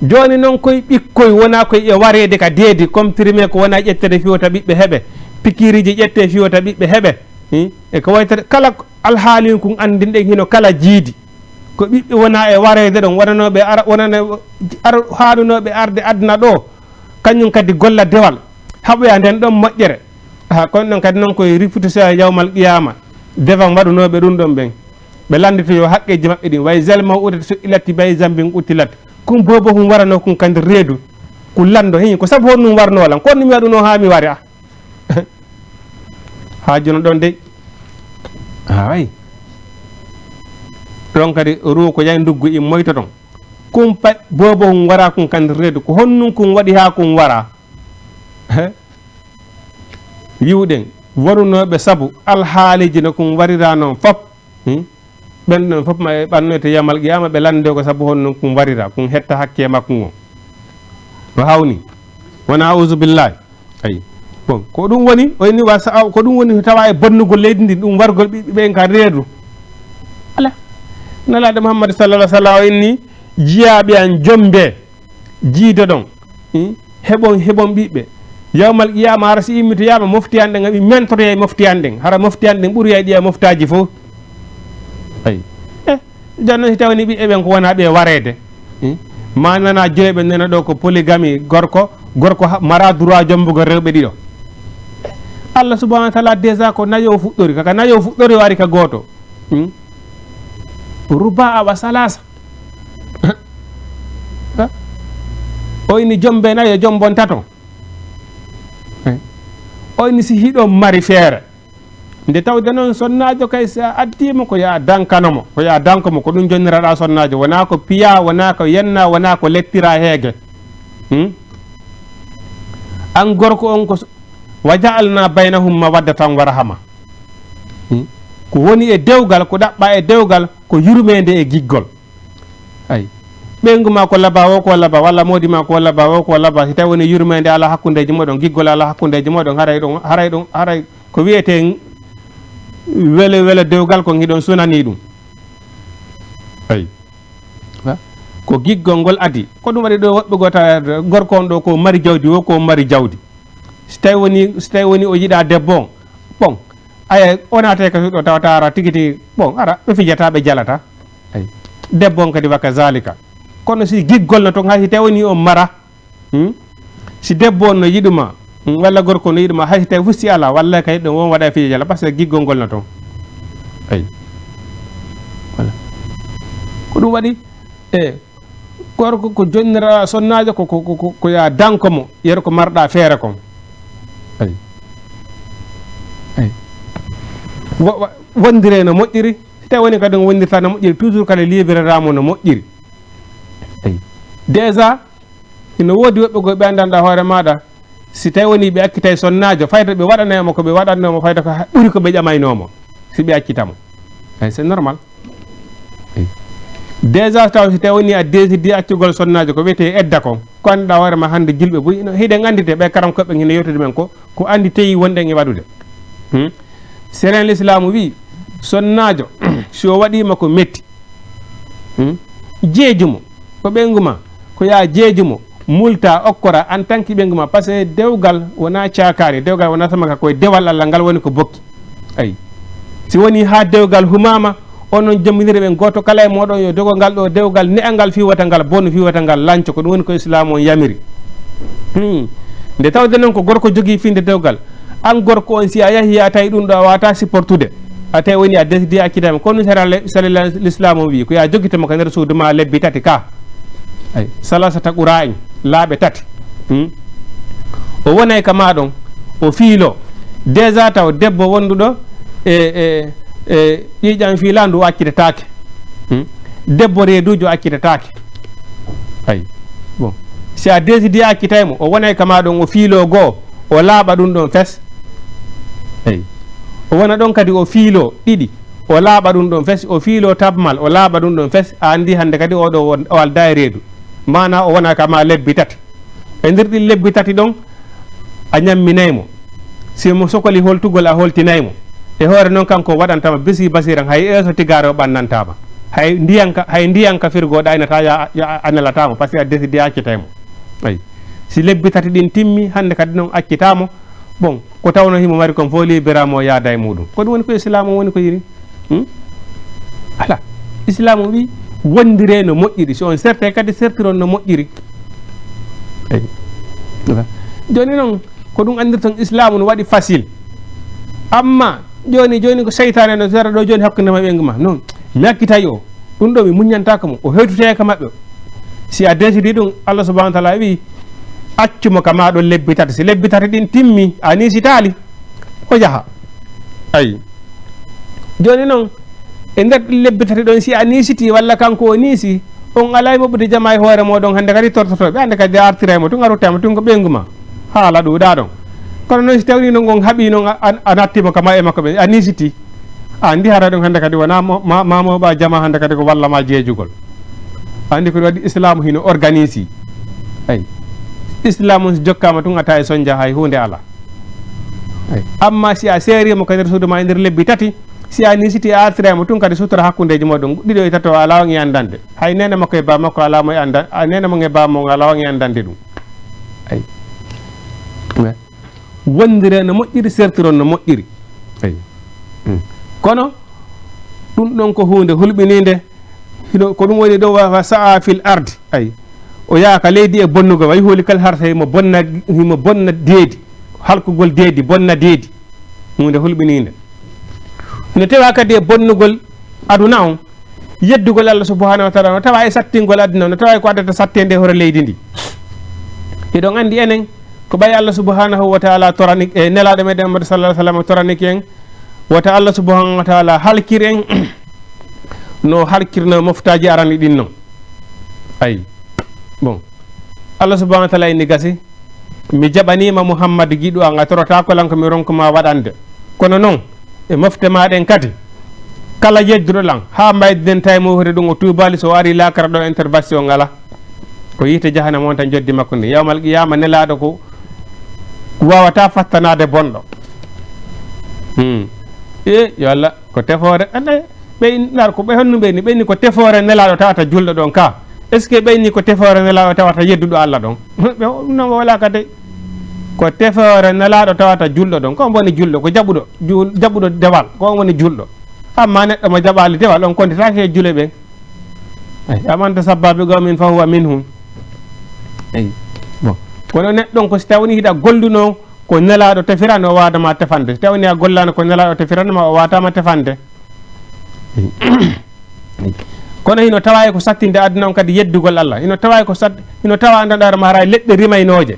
jooni noon koye ɓikkoy wona koye e wareede ka deedi, comprimé ko wona ƴettede fiwata ɓiɓɓe heɓe, pikiiriji ƴette fiwata ɓiɓɓe heɓe. Hmm? E ko waytata kala alhaali kun anndinɗen hino kala jiidi. Ko ɓiɓɓe wona e wareede ɗon, wonanooɓe ara, wonana, ara, haanunooɓe arde aduna ɗo, kañum kadi golla dewal, haɓoya nden ɗon moƴƴere. Ha, kono ɗon kadi noon koye rifitusoya yawmal qiyama, devan waɗunooɓe ɗum ɗon ɓen. Ɓe lannditoyo haqqeeji maɓɓe ɗin, wa izal maw'udatu su'ilat bi ayyi zambin qutilat. Kun bobo hun warano kun kandi reedu, kun lanndo, hin, ko sabu honɗum warno lan, ko honɗum mi waɗuno haa mi wari, ah. Haa jooni ɗon dey. Haaway. Ɗon kadi ruu ko yahi nduggu immoyto ton. Kun pay bobo hun wara kun kandi reedu, ko honɗum kun waɗi haa kun wara? He? Wi'uɗen, warunooɓe sabu alhaaliiji no kun warira non fop. Hmm? Ɓen ɗon fof ma ɓe ɓannoyte yawmal qiyama, ɓe lanndo ko sabu honno kun warira, kun hetta hakke makko ngon. O hawni. Wona, a'uzu billahi. Ayi. Bon, ko ɗum woni, o inni wa sa-, ko ɗum woni tawa e bonnugol leydi ndi, ɗum wargol ɓiɓɓe ɓen ka reedu. Ala. Nelaaɗo Muhammad sallallahu alaihi wasallam o inni, jiyaaɓe an jombe, jiidoɗon, hmm? Heɓon, heɓon ɓiɓɓe. Yawmal qiyama, hara si immitoyama, mofti an ɗen, mi mentoroyay mofti an ɗen. Hara mofti an ɗen ɓuroyay ɗiya moftaaji fof. Ayi. Eh, jooni noon si tawni ɓiɓɓe ɓen ko wona ɓe wareede. Hmm? Ma nana joyɓe nana ɗo ko polygamie, gorko, gorko ha-, mara droit jombugol rewɓe ɗiɗo. Allah subhanahu wa taala déjà ko nayo fuɗɗori, kaka nayo fuɗɗori o ari ka gooto. Hmm? Ruba'a wa salasa. O ini jombe nayo, jombon tato. Eh. O ini si hiɗon mari feere. Nde tawde noon sonnaajo kay, si a addiimo ko yaa dankano mo, ko yaa danko mo, ko ɗum jonniraɗaa sonnaajo, wonaa ko piyaa, wonaa ko yennaa, wonaa ko lettiraa heege. Hmm? An gorko on ko s-, wa ja'alnaa baynahum mawaddatan wa rahama. Hmm? Ko woni e dewgal, ko ɗaɓɓaa e dewgal, ko yurmeende e giggol. Ay. Ɓeyngu ma ko laba, o ko laba, walla moodi ma ko laba, o ko laba. Si tawi woni yurmeende alaa hakkundeeji mooɗon, giggol alaa hakkundeeji mooɗon, haray ɗum, haray ɗum, haray ko wiyetee wele, wele dewgal kon hiɗon sunanii ɗum. Ay. Ha? Ko giggol ngol adii. Ko ɗum waɗi ɗo woɓɓe goo tawa gorko on ɗo ko mari jawdi, o ko mari jawdi. Si tawi woni, si tawi woni o yiɗaa debbo on, bon, aya, o naatay ka suuɗo tawa taara tigi tigi, bon, ara, ɓe fijata, ɓe jalata. Ay. Debbo on kadi wa kazalika. Kono si giggol no ton, hay si tawi woni on mara, hmm? Si debbo on no yiɗuma, hmm, walla gorko no yiɗuma, hay si tawi fusti alaa, walla kay ɗon won waɗa fija jala, parce que giggol ngol no ton. Ay. Voilà. Ko ɗum waɗi, e, gorko ko jonnira sonnaajo ko, ko, ko, ko, ko yaa danko mo, yeru ko marɗaa feere kon. Ay. Ay. Wo-, wo-, wondire no moƴƴiri, si tawi woni kadi on wondirta no moƴƴiri, toujours kadi liibirata mo no moƴƴiri. Ay. Déjà, hino woodi woɓɓe goo ɓe anndanɗaa hoore maaɗa, si tawi woni ɓe accitay sonnaajo, fayda ɓe waɗanay mo ko ɓe waɗannoo mo, fayda ko ha-, ɓuri ko ɓe ƴamaynoo mo, si ɓe accita mo. Ay, c'est normal. Ay. Déjà taw si tawi woni a décidi accugol sonnaajo ko wiyetee edda kon, ko annduɗaa hoore ma hannde julɓe buy, no hiɗen annditee ɓe karam koɓɓe hino yewtude men ko, ko annditeyi wonɗen e waɗude. Hmm? Seren Lislaamu wi'i, sonnaajo, si o waɗii ma ko metti, hmm? Jeeju mo, ko ɓeyngu ma, ko yaa jeeju mo, multa, okkora, en tant que ɓeyngu ma, parce que dewgal wonaa caakaari, dewgal wonaa samaka, koye dewal Allah ngal woni ko bokki. Ay. Si woni haa dewgal humaama, onon jommbindirɓe ɓen, gooto kala e mooɗon yo dogo ngal ɗoo dewgal, ne'a ngal fii wota ngal bonu, fii wota ngal lanco, ko ɗum woni ko Islaamu on yamiri. Hmm. Nde tawde noon ko gorko jogii fiinde dewgal, an gorko on, si a yahii a tawi ɗum ɗoo a waawataa supportude, a tawi woni a décidi accitay mo, kono sariya le-, sariya Lislaamu on wi'i ko yo a jogito mo ka nder suudu maa lebbi tati ka. Ay, salasata qura'in, laaɓe tati. Hmm? O wonay ka maa ɗon, o fiiloo. Déjà taw debbo wonduɗo e, e, e ƴiiƴam fiilaandu o accitetaake. Hmm? Debbo reeduujo accitetaake. Ay. Bon. Si a décidi a accitay mo, o wonay ka maa ɗon, o fiiloo goo, o laaɓa ɗum ɗon fes. Ay. O wona ɗon kadi o fiiloo ɗiɗi, o laaɓa ɗum ɗon fes, o fiiloo tabmal, o laaɓa ɗum ɗon fes, a anndi hannde kadi oo ɗoo won-, o aldaa e reedu. Maanaa o wona ka maa lebbi tati. E nder ɗin lebbi tati ɗon, a ñamminay mo. Si mo sokoli holtugol, a holtinay mo. E hoore non kanko waɗanta ma bisi basiran, hay eeso tigaare o ɓannantaa ma. Hay ndiyan ka, hay ndiyan ka firgo ɗaynata ya, ya a nelataa mo, parce que a décidi a accitay mo. Ay. Si lebbi tati ɗin timmi, hannde kadi non accitaa mo. Bon, ko tawno himo mari kon fof, libera mo yaada e muɗum. Ko ɗum woni ko Islaamu woni ko yiri. Hmm? Ala. Islaamu wi wondire no moƴƴiri. Si on serte kadi, sertiron no moƴƴiri. Eyi. Jooni noon, ko ɗum anndirton Islaamu no waɗi facile. Amma jooni, jooni ko seytaane no sera ɗo jooni hakkunde ma e ɓeyngu ma. Non, mi hakkitay o. Ɗum ɗo mi muññantaako mo. O hewtitoyay ka maɓɓe. Si a deesidi ɗum, Allah subhanahu wa taala wi, accu mo ka maa ɗon lebbi tati. Si lebbi tati ɗin timmi, a niisitaali, o yaha. Ayi. Jooni noon, e nder ɗin lebbi tati ɗon, si a niisitii walla kanko o niisi, on alaa e moɓɓude jama e hoore mooɗon, hannde kadi tortotooɓe, hannde kadi a artiray mo tun, a ruttay mo tun ko ɓeyngu ma. Haala ɗuuɗaa ɗon. Kono noon, si tawii noon on haɓii noon, a, a, a nattii mo ka ma e makko ɓe, a niisitii. A anndi hara ɗum hannde kadi wonaa mo-, ma, ma mo ɓa jama hannde kadi ko walla ma jeejugol. A anndi ko ɗum waɗi Islaamu hino organisi. Eyi. Islaamu on si jokkaama tun a tawa e sonja hay huunde alaa. Eyi. Amma si a seerii mo ka nder suudu ma e nder lebbi tati, si a niisitii a artiray mo tun kadi sutura hakkundeeji mooɗon ɗiɗo e tato alaa on e anndande. Hay neene makko e baa makko alaa mo e annda-, a neene mon e baa mon alaa on e anndande ɗum. Eyi. Wondire no moƴƴiri, sertiron no moƴƴiri. Eyi. Mm. Kono ɗum ɗon ko huunde hulɓiniinde, hino, ko ɗum woni ɗo wa, wa sa'a fil ardi. Ayi. O yaha ka leydi e bonnugol, wa yuhlikal harsa, himo bonna, himo bonna deedi, halkugol deedi, bonna deedi. Huunde hulɓiniinde. No tawaa kadi e bonnugol aduna on, yeddugol Allah subhanahu wa taala, no tawaa e sattingol aduna, no tawaa e ko addata sattende hoore leydi ndi. Hiɗon anndi enen, ko ɓay Allah subhanahu wa taala torani, e Nelaaɗo meɗen Muhammad sallallahu alaihi wasallam toraniki en, wata Allah subhanahu wa taala halkir en, no halkirno moftaaji arani ɗin non. Ay. Bon. Allah subhanahu wa taala inni gasi, mi jaɓaniima Muhammad giɗo an, a torotaako lan ko mi ronku ma waɗande. Kono non, e mofte ma ɗen kadi, kala yedduɗo lan, haa mbaydinen tawi mo hoore ɗum o tuubaali, so o ari laakara ɗo intervention ngala. Ko yiite jahannama on tan joddi makko ndi. Yawmal qiyama nelaaɗo ko waawata fattanaade bonɗo. Hmm. E, yo Allah, ko tefoore. Ande, ɓe in-, nar ko ɓe honno ɓe ni? Ɓe ni ko tefoore nelaaɗo tawata julɗo ɗon ka. Est-ce que ɓe ni ko tefoore nelaaɗo tawata yedduɗo Allah ɗon? Ɓe o-, non o wala ka dey. Ko tefoore nelaaɗo tawata julɗo ɗon. Ko woni julɗo, ko jaɓuɗo, jul-, jaɓuɗo dewal. Ko on woni julɗo. Amma neɗɗo mo jaɓaali dewal, on kontitaake e jule ɓen. Ay, aman tasabba bi qawmin fa huwa minhum. Ay. Bon. Kono neɗɗo on ko si tawni hiɗa golluno ko nelaaɗo tefirano, o waadama tefande. Si tawni a gollano ko nelaaɗo tefiranoma, o waatama tefande. Kono hino tawa e ko sattinde aduna on kadi yeddugol Allah. Hino tawa e ko sat-, hino tawa anndanɗo hoore ma haray leɗɗe rimaynooje.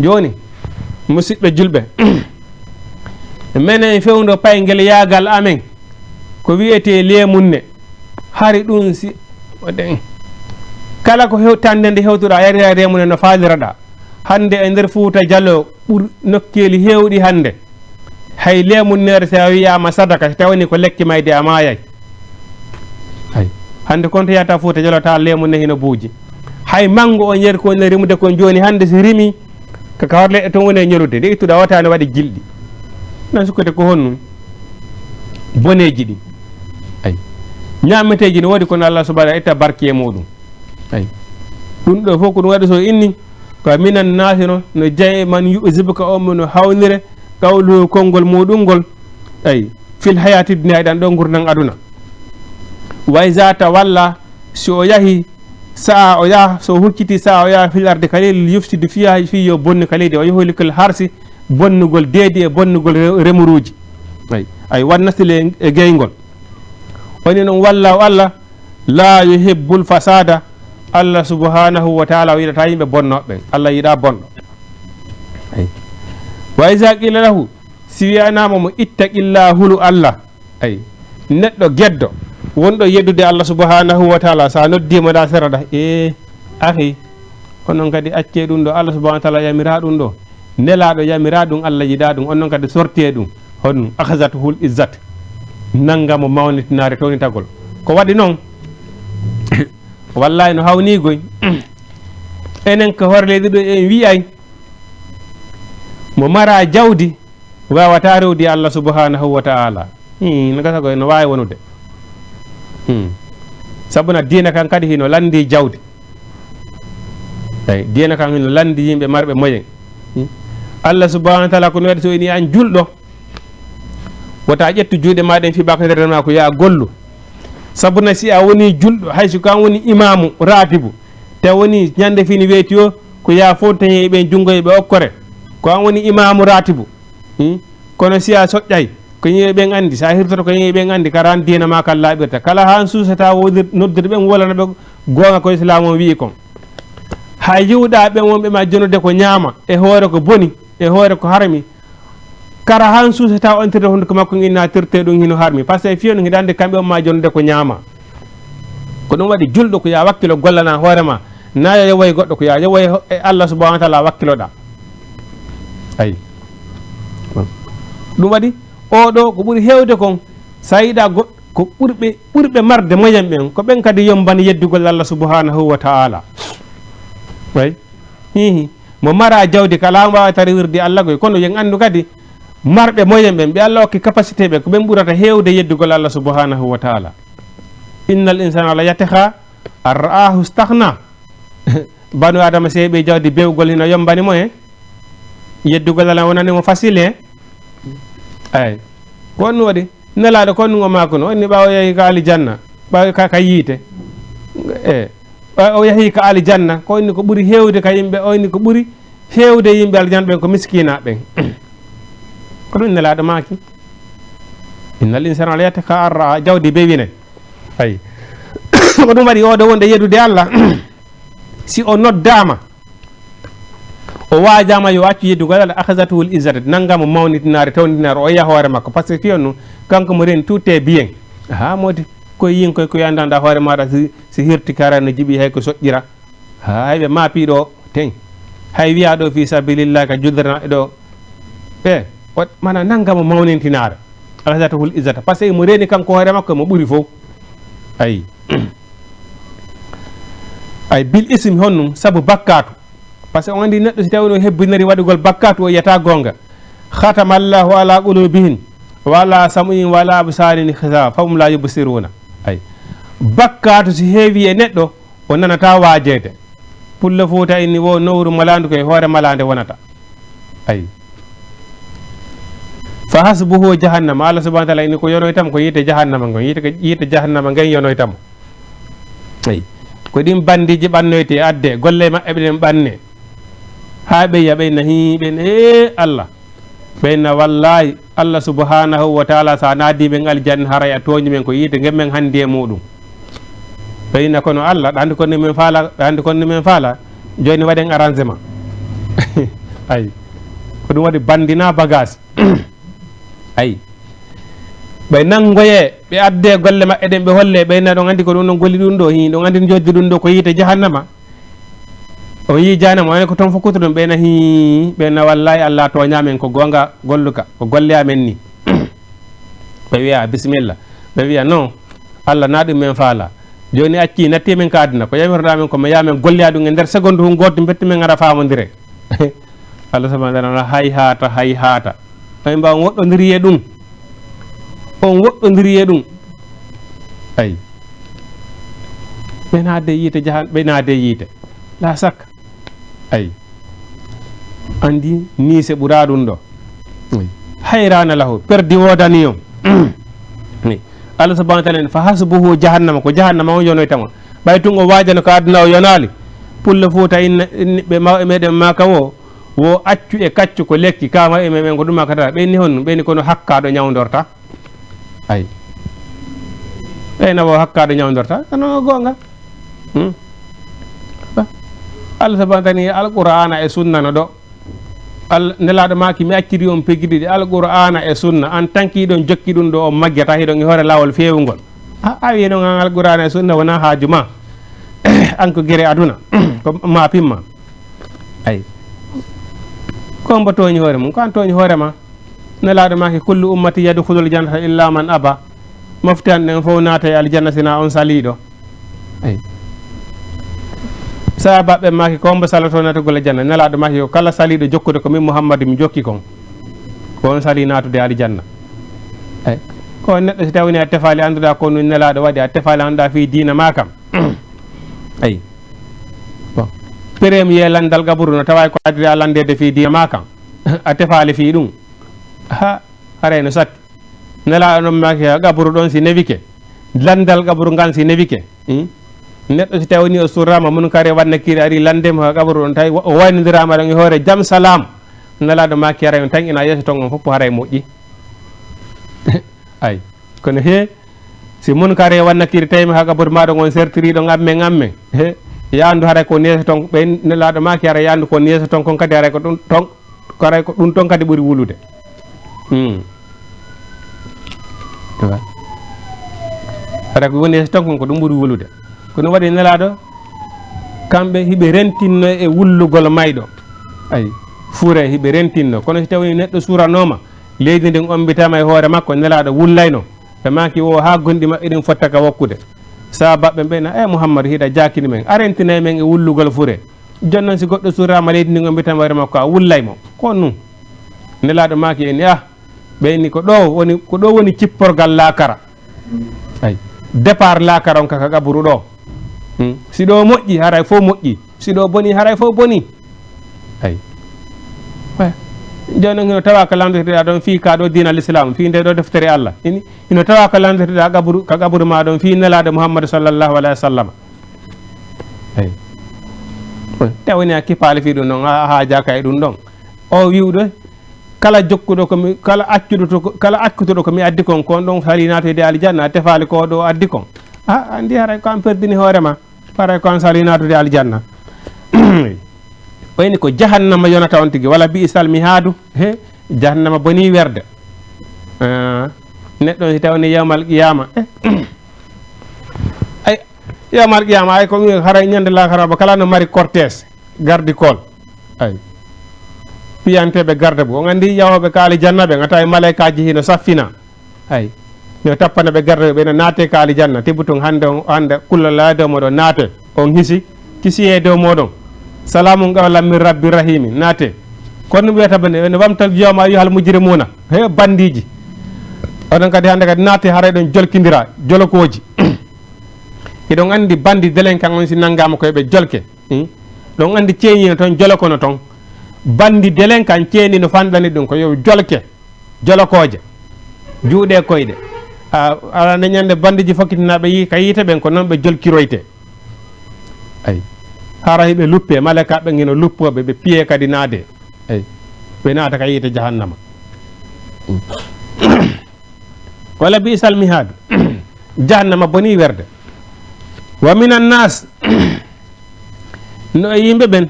Jooni, musidɓe julɓe, menen fewndo paygel yaagal amen, ko wi'etee leemunne. Hari ɗum si, kala ko hewtande nde hewtuɗaa, a yarira leemunne no faaliraɗaa. Hannde e nder Fuuta Jaloo, ɓur nokkeeli heewɗi hannde. Hay leemunneere, si a wiyaama sadaka, si tawani ko lekki mayde, a maayay. Hay. Hannde kon to yahata Fuuta Jaloo, tawa leemunne hino buuji. Hay manngo on yari ko woni rimude kon jooni, hannde si rimi, ko ka hoto leɗɗe ton woni e ñolude. Nde ittuɗaa wota ne waɗi gilɗi. Nan sukkete ko honɗum? Boneeji ɗi. Ay. Ñaameteeji no woodi kono Allah subhanahu wa ta'ala itta barki e muɗum. Ay. Ɗum ɗo fof ko ɗum waɗi so inni, ko minan naasi no, no jeya e man yu'jibuka on mo no hawnire, qawluhu konngol muɗum ngol. Ay. Fil hayati dunya, e ɗan ɗo ngurndan aduna. Wa iza tawalla, si o yahi, sa'a o yaha, so hucciti sa'a o yaha fil ardi kalil, yufsidu fiha, fi yo bonni ka leydi, wa yuhlikul harsi, bonnugol deedi e bonnugol re-, remuruuji. Ay, ay, wan nasli e, e geyngol. Woni noon wallaahu Allah, laa yuhibbul fasaada, Allah subhanahu wa ta'ala o yiɗata yimɓe bonnooɓe ɓen. Allah yiɗa bonɗo. Ay. Wa iza qila lahu, si wi'anaama mo, ittaqillah, hulu Allah. Ay. Neɗɗo geddo, wonɗo yeddude Allah subhanahu wa ta'ala, sa noddiimo ɗa sera ɗa, e, akhi, onon kadi accee ɗum ɗo, Allah subhanahu wa ta'ala yamira ɗum ɗo. Nelaaɗo yamira ɗum, Allah yiɗa ɗum, on noon kadi sortee ɗum. Honɗum? Akhazatuhul izzat. Nannga mo mawnitinaare, townitagol. Ko waɗi noon? Wallahi no hawni goy. Enen ko hoore leydi ɗo en wi'ay mo mara jawdi, waawata rewdi Allah subhanahu wa ta'ala. Hmm, no gasa koy no waawi wonude. Hmm. Sabu na diina kan kadi hino lanndi jawdi. Eyi, diina kan hino lanndi yimɓe marɓe moyen. Hmm. Allah subhanahu wa ta'ala ko no waɗi so ini an julɗo, wota ƴettu juuɗe ma ɗen fi baka nder ma ko ya gollu. Sabu na si a woni julɗo, hay so ko an woni imaamu raatibu, taw woni ñande fini weeti o, ko ya fontañe e ɓen junngo e ɓe okkore. Ko an woni imaamu raatibu. Hmm? Kono si a soƴƴay, ko yimɓe ɓen anndi, si a hirtoto ko yimɓe ɓen anndi, kara an diina ma kan laaɓirta. Kala han suusata wodir-, noddude ɓen wolana ɓe goonga ko Islaam on wi'i kon. Hay yiwɗa ɓen wonɓe ma jonude ko ñaama, e hoore ko boni, e hoore ko harmi. Kara han suusata ontirde hunduko makko inna tirte ɗum hino harmi. Par ce que fiyo no hiɗa anndi kamɓe on ma jonude ko ñaama. Ko ɗum waɗi julɗo ko ya wakkilo gollana hoore ma. Na yo yewoye goɗɗo ko ya yewoye ho-, e Allah subhanahu wa ta'ala wakkiloɗa. Ayi. Ɗum waɗi, oo ɗoo ko ɓuri heewde kon, so a yiɗaa go-, ko ɓurɓe, ɓurɓe marde moyen ɓen, ko ɓen kadi yombani yeddugol Allah subhanahu wa ta'ala. Ayi. Hihi. Mo mara jawdi kala, mo waawata rewirde Allah koy. Kono yen anndu kadi, marɓe moyen ɓen, ɓe Allah okki capacité ɓe, ko ɓen ɓurata heewde yeddugol Allah subhanahu wa ta'ala. Innal insana la yatgha an ra'ahu istaghna. Banu Adama, si heɓi jawdi, bewgol hino yombani mo, eh? Yeddugol Allah wonani mo facile, eh? Ay. Ko on waɗi? Nelaaɗo ko on ngo maakuno, on ni ɓaawo yahi ka aljanna, ɓaawo ka, ka yiite. Eh. Ɓaawo o yahi ka aljanna, ko on ni ko ɓuri heewde ka yimɓe, on ni ko ɓuri heewde yimɓe aljanna ɓen ko miskiinaaɓe ɓen. Ko ɗum Nelaaɗo maaki. Innal insana la yatgha an ra'a, jawdi bewine. Ayi. Ko ɗum waɗi oɗo wonde yeɗude Allah. Si o noddaama, o waajaama yo accu yeddugol Allah, akhadhathul izzatu, nannga mo mawnitinaare, tawndinaare, o yaha hoore makko. Parce que fiyon nu, kanko mo reeni tout est bien. Haa modi, ko yin koy ko yandanda hoore maaɗa si, si hirti kara no jiɓi hay ko soƴƴira. Hay ɓe maapi ɗo ten. Hay wiya ɗo fi sabilillah ka juddana ɗo. E, o, mana nannga mo mawnintinaare. Akhadhathul izzata. Parce que mo reeni kanko hoore makko mo ɓuri fof. Ayi. Ay bil ismi honɗum? Sabu bakkaatu. Parce que on anndi neɗɗo si tawi no hebbinori waɗugol bakkaatu o yiyata goonga. Khatama Allahu ala qulubihim wa ala sam'ihim wa ala absarihim ghishawa fahum la yubsiruna. Ay. Bakkaatu si heewi e neɗɗo o nanata waajeede. Pullo Fuuta inni wo nowru malaandu ko e hoore malaande wonata. Ay. Fa hasbuhu jahannama. Allah subhanahu wa ta'ala inni ko yonoytam ko yiite jahannama ngon. Yiite, yiite jahannama ngen yonoytam. Ay. Ko ɗin bandiiji ɓannoyte adde, golle maɓɓe ɗen ɓanne. Haa ɓe yiya ɓe na hii ɓen, ee Allah. Ɓe na wallaahi, Allah subhanahu wa ta'ala sa naadi men aljanna haray a tooñi men ko yiite ngen men handi e muɗum. Ɓe ina kono Allah, ɗa andi kon ni men faala, ɗa andi kon ni men faala. Jooni waɗen arrangement. Ay. Ko ɗum waɗi bandina bagage. Ay. Ɓe nanngoyee, ɓe addee golle maɓɓe ɗen, ɓe hollee, ɓe na ɗon anndi ko ɗum ɗon golli ɗum ɗo, hii, ɗon anndi joddi ɗum ɗo ko yiite jahannama. On yii jahannama, on ko ton fof kutuɗum, ɓe na hii, ɓe na wallaahi Allah tooñaa men, ko goonga golluka, ko golle amen ni. Ɓe wiya, "Bisimilla." Ɓe wiya, "Non, Allah na ɗum men faala. Jooni acci natti men ka aduna, ko yamiroɗaa men ko men yaa men golliya ɗum e nder seconde hun gooto, betti men ara faamondire." Allah subhanahu wa ta'ala, "Hayhaata, hayhaata." Ay mba on woɗɗondiri e ɗum. On woɗɗondiri e ɗum. Ay. Ɓe naade yiite jahan, ɓe naade yiite. La sakka. Ay. Anndi niise ɓuraa ɗum ɗo. Ay. Hayraana lahu, perdi woodani on. Ay. Allah subhanahu wa ta'ala en, "Fa hasbuhu jahannama," ko jahannama on yonoyta mo. Ɓay tun o waajano ka aduna o yonaali. Pullo Fuuta inna, inni ɓe mawɓe meɗen maaka wo, wo accu e kaccu ko lekki, ka mawɓe meɗen ko ɗum maakata. Ɓe inni honɗum? Ɓe inni kono hakkaaɗo ñawndorta. Ay. Ɓe na wo hakkaaɗo ñawndorta. Kono goonga. Hmm? Ba. Allah subhanahu wa ta'ala ni Alqur'aana e sunna no ɗo. Al-, Nelaaɗo maaki, "Mi acciri on pegiri ɗi, Alqur'aana e sunna, an tanki hiɗon jokki ɗum ɗo, on maggata hiɗon e hoore laawol feewungol." A, a wiyi ɗon an Alqur'aana e sunna wonaa haaju ma. An ko gere aduna, ko ma pimma. Ay. Ko mbo tooñi hoore mum, ko an tooñi hoore ma. Nelaaɗo maaki, "Kullu ummati yadkhulul jannata illa man aba." Mofte an ɗen fof naata e aljanna sina on saliiɗo. Ay. Sahaabaaɓe maaki, "Ko hombo salato naatugol aljanna?" Nelaaɗo maaki, "Ko kala saliiɗo jokkude ko min Muhammadu mi jokki kon. Ko on salii naatude aljanna." Ay. Ko on neɗɗo si tawii a tefaali annduɗaa ko nun Nelaaɗo waɗi, a tefaali annduɗaa fii diina maa kam. Ay. Bon. Premier lanndal qaburu no tawaa ko addi a lanndeede fii diina maa kam. A tefaali fii ɗum. Ha, haray no satti. Nelaaɗo non maaki ha qaburu ɗon si newike. Lanndal qaburu ngal si newike. Hmm? Neɗɗo si tawii o surraama, Munkari wa Nakiiri ari lanndemo ha qaburu ɗon, tawi o waynondiraama ɗon e hoore jam salaam. Nelaaɗo maaki haray on tan ina yeeso ton on fof haray moƴƴi. Ay, kono he, si Munkari wa Nakiiri tawii ma ha qaburu maa ɗon on sertiri ɗon ammen ammen. He, yaandu haray ko neeso ton, ɓe Nelaaɗo maaki haray yaandu ko neeso ton kon kadi haray ko ɗum ton. Ko haray ko ɗum ton kadi ɓuri wulude. Hmm. Haray ko woni e ton kon ko ɗum ɓuri wulude. Ko ɗum waɗi Nelaaɗo, kamɓe hiɓe rentinno e wullugol mayɗo. Ay, fure hiɓe rentinno. Kono si tawii neɗɗo suranooma, leydi ndin ombitaama e hoore makko, Nelaaɗo wullayno. Ɓe maaki wo haa gonɗi maɓɓe ɗin fotta ka wokkude. Sahaabaaɓe ɓen na, "E Muhammadu, hiɗa jaakini men, a rentinay men e wullugol fure. Jooni non si goɗɗo suraama leydi ndin, o mbiyata hoore makko a wullay mo." Ko nun? Nelaaɗo maaki en, "Ah, ɓe ni ko ɗo woni, ko ɗo woni cipporgal laakara." Ay, départ laakara on ka, ka qaburu ɗo. Hmm. Si ɗo moƴƴi, haray fof moƴƴi. Si ɗo boni, haray fof boni. Ay. Ay. Jooni non hino tawaa ko lannditoɗaa ɗon fii ka ɗo diina Lislaam, fii nde ɗo deftere Allah. Ini, hino tawaa ko lannditoɗaa qaburu, ka qaburu maa ɗon fii Nelaaɗo Muhammadu sallallahu alayhi wa sallam. Ay. Te woni a kipaali fii ɗum ɗon, a, a haajaaka e ɗum ɗon. O wi'uɗo, kala jokkuɗo ko mi, kala accuɗo to, kala accutuɗo ko mi addi kon, kon ɗon sali naatoyde aljanna, a tefaali ko ɗo addi kon. A, anndi haray ko an perdini hoore ma, haray ko an sali naatude aljanna. Wayni ko jahannama yonata on tigi, wala bi'sal mihaadu, he, jahannama boni werde. Ah, neɗɗo on si tawni yawmal qiyama, eh, ay, yawmal qiyama, ay ko mi haray ñande lakara ba kala no mari cortège, garde corps. Ay. Piyanteɓe garde bu. On andi yahoɓe ka aljanna ɓen, a tawi malaikaji hino saffina. Ay. No tappana ɓe garde ɓe, no naate ka aljanna. Tibu tun hande on, hande kulla la dow moɗon naate. On hisi, kisiye dow moɗon. Salamun qawlan min rabbi rahimi. Naate. Kono ɗum wiyata ɓe, no wamtal yawma ayyuhal mujrimuna. He bandiji. Oɗon kadi hande kadi naate haray ɗon jolkindira, jolokoji. Hiɗon andi bandi delenkan on si nangama koye ɓe jolke. Hmm? Ɗon andi ceeni no ton, joloko no ton. Bandi delenkan ceeni no fanɗani ɗum ko yo jolke, jolokooje, juuɗe koyɗe. A, ala nde ñande bandiji fokkitinaɓe yi-, ka yiite ɓen ko non ɓe jolkiroyte. Ay. Hara hiɓe luppe, malaika ɓen hino luppoɓe, ɓe piye kadi naade. Ay. Ɓe naata ka yiite jahannama. Hmm. Wala bi'sal mihaadu. Jahannama boni werde. Wa minan nas, no e yimɓe ɓen,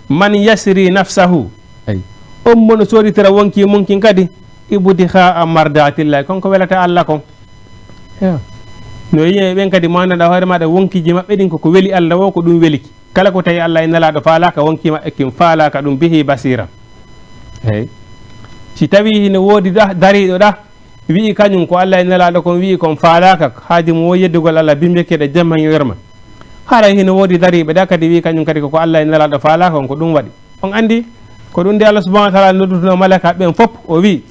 man yasri nafsahu. Ay. On mo no sooditira wonki mum kin kadi, ibtigha mardatillahi, kon ko welata Allah kon. Yo. No e yimɓe ɓen kadi, mo anndanɗa hoore maɗa wonkiji maɓɓe ɗin ko ko weli Allah wo, ko ɗum weliki. Kala ko tawi Allah e Nelaaɗo faalaaka, wonki maɓɓe kin faalaaka ɗum bihi basira. Hey. Si tawi hino woodi ɗa, dariiɗo ɗa, wi'i kañum ko Allah e Nelaaɗo kon wi'i kon faalaaka, haaju mum wo yeddugol Allah, bimbi keɗe jemma yerma. Haray hino woodi dariiɓe ɗa kadi wi'i kañum kadi ko, ko Allah e Nelaaɗo faalaaka on, ko ɗum waɗi. On andi, ko ɗum de Allah subhanahu wa ta'ala noddutuno malaika ɓen fop, o wi'i,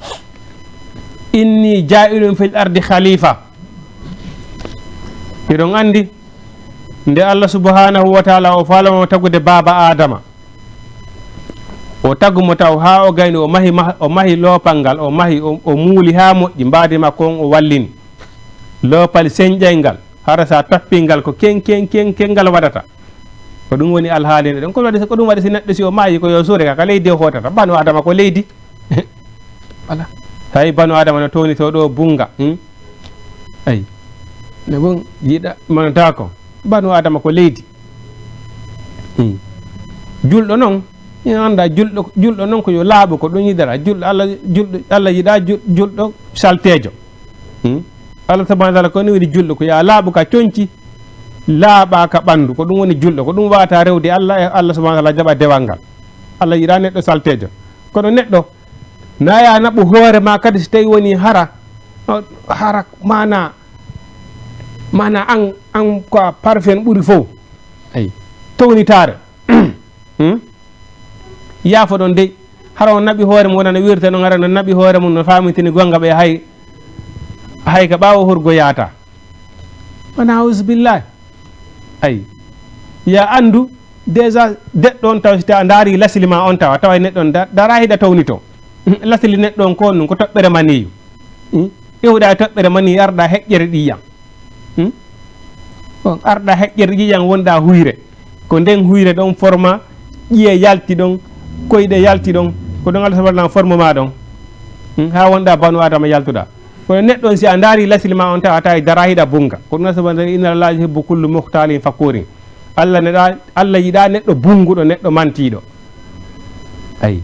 "Inni ja'ilun fil ardi khalifa." Hiɗon andi, nde Allah subhanahu wa ta'ala o faalano tagude baaba Adama, o tagu mo taw haa o gayni, o mahi, mah-, o mahi loopal ngal, o mahi, o, o muuli haa moƴƴi, mbaadi makko on o wallini. Loopal senƴay ngal, hara sa tappi ngal ko ken, ken, ken, ken ngal waɗata. Ko ɗum woni alhaali nde ɗon. Ko waɗi, ko ɗum waɗi si neɗɗo si o maayi ko yo suure ka, ka leydi o hootata. Banu Adama ko leydi. Voilà. Tawi banu Adama no townito ɗo bunga. Hmm? Ay. Ne bon yiɗa manata ko. Banu Adama ko leydi. Hmm. Julɗo non, ina anda julɗo, julɗo non ko yo laaɓu ko ɗum yiɗata. Julɗo Allah, julɗo Allah yiɗa jul-, julɗo salteejo. Hmm? Allah subhanahu wa ta'ala ko ni woni julɗo, ko ya laaɓu ka conci, laaɓa ka ɓandu. Ko ɗum woni julɗo, ko ɗum wata rewde Allah e Allah subhanahu wa ta'ala jaɓa dewal ngal. Allah yiɗa neɗɗo salteejo. Kono neɗɗo na ya naɓu hoore ma kadi si tawi woni hara, hara mana, mana an, an ko a parfum ɓuri fof. Ay, townitaare. Hmm? Yaafo ɗon dey. Hara on naɓi hoore mum wonana wirta noon, hara no naɓi hoore mum no famitini gonga ɓe hay, hay ka ɓaawo hurgo yaata. Wona auzubillahi. Ay. Ya anndu, déjà, deɗɗo on taw, si tawa ndaari lasili ma on tawa, tawa neɗɗo on da-, dara hiɗa townito. Lasili neɗɗo on ko on ɗum, ko toɓɓere maniyu. Hmm? Iwɗa e toɓɓere maniyu, arɗa heƴƴere ɗiyam. Hmm? Bon, arɗa heƴƴere ƴiƴam wonɗa huyre. Ko nden huyre ɗon forma, ƴiye yalti ɗon, koyɗe yalti ɗon, ko ɗon Allah subhanahu wa ta'ala forma ma ɗon. Hmm? Ha wonɗa banu Adama yaltuɗa. Kono neɗɗo on si a ndaari lasili ma on tawa, a tawi dara hiɗa bunga. Ko ɗum Allah subhanahu wa ta'ala, "Inna Allaha yuhibbu kullu mukhtalin fakurin." Allah neɗa, Allah yiɗa neɗɗo bunguɗo, neɗɗo mantiɗo. Ayi.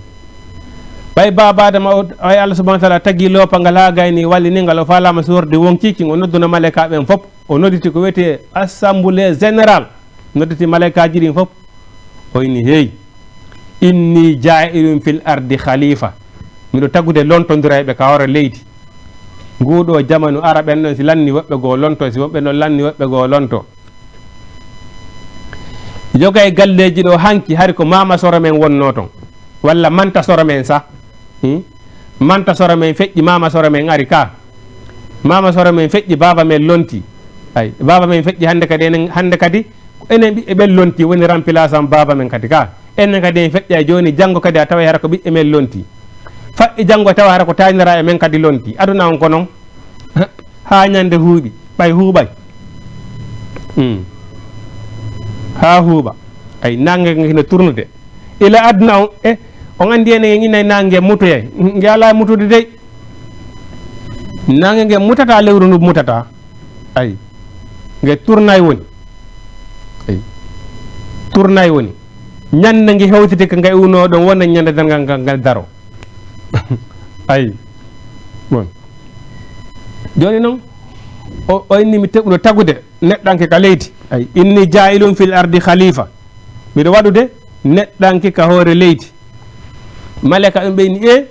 Ɓay baaba Adama o, ay Allah subhanahu wa ta'ala tagi loopa ngal ha gayni wallini ngal, o faalama sorde wonkikin, o nodduna malaika ɓen fop. O nodditi ko wiyete assemblée générale. Nodditi malaikaji ɗin fop. O inni, "Hey, inni ja'ilun fil ardi khalifa." Miɗo tagude lontondirayɓe ka hoore leydi. Nguɗo jamanu ara ɓen ɗon si lanni woɓɓe goo lonto, si woɓɓe non lanni woɓɓe goo lonto. Yoga e galleeji ɗo hanki hari ko mama soro men wonno ton. Walla manta soro men sa. Hmm? Manta soro men feƴƴi, mama soro men ari ka. Mama soro men feƴƴi, baba men lonti. Ay, baba men feƴƴi hande kadi, enen hande kadi, ko enen ɓiɓɓe ɓen lonti, woni remplaçant baba men kadi ka. Enen kadi en feƴƴay jooni, janngo kadi a taway hara ko ɓiɓɓe men lonti. Faɗɗi janngo tawa hara ko tayniraaɓe men kadi lonti. Aduna on ko non. Ha ñande huuɓi, ɓay huuɓay. Hmm. Ha huuɓa. Ay, nange nge hino turnude. Ila aduna on, e, On anndi enen en innay naange nge mutoyay. Nge alaa mutude dey. Naange nge mutataa, lewru ndu mutataa. Ay. Nge turnay woni. Ay. Turnay woni. Ñande nge hewtiti ka nge iwnoo ɗon, wona ñande darngal ngal ngal daro. Ay. Bon. Jooni noon, o, o inni mi teɓuɗo tagude neɗɗanke ka leydi. Ay. Inni jaa'ilun fil ardi khalifa. Miɗo waɗude neɗɗanke ka hoore leydi. Maleyka ɓen ɓe inni, e,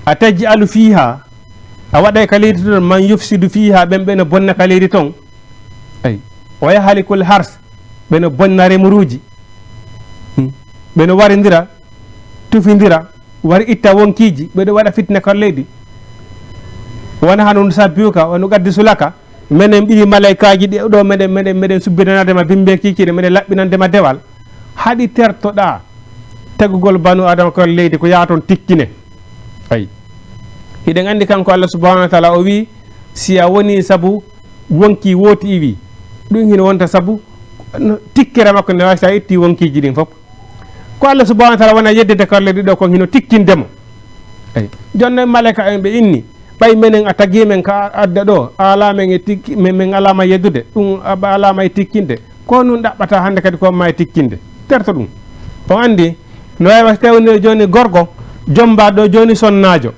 a taj'alu fiha, a waɗay ka leydi ton man yufsidu fiha, ɓen ɓe no bonna ka leydi ton. Ay. Wa yahlikul hars, ɓe no bonna remuruuji. Hmm. Ɓe no warindira, tufindira, wari itta wonkiiji, ɓe ɗo waɗa fitina ka leydi. Wa nahnu nusabbihuka wa nuqaddisu laka. Menen ɓiyi malaykaaji ɗi ɗo, meɗen, meɗen, meɗen subbinanade ma bimbe kiikiiɗe, meɗen laɓɓinande ma dewal. Haɗi tertoɗaa tagugol banu Adama ko leydi, ko yaa ton tikkine. Ay. Hiɗen anndi kanko Allah subhanahu wa taala, o wi, si a woni sabu wonki wooti iwi, ɗum hino wonta sabu no tikkere makko nde wawi sa itti wonkiiji ɗin fof. Ko Allah subhanahu wa taala wona yeddede karle ɗiɗo kon hino tikkinde mo. Eyi. Jooni noon maleyka en ɓe inni, ɓay menen a tagi men ka adda ɗo, a ala men e tikki-, men, men alama yeddude, ɗum a-, alama e tikkinde. Ko nun ɗaɓɓata hannde kadi ko ma e tikkinde. Terto ɗum. On anndi, no wawi tawde jooni gorko, jomba ɗo jooni sonnaajo.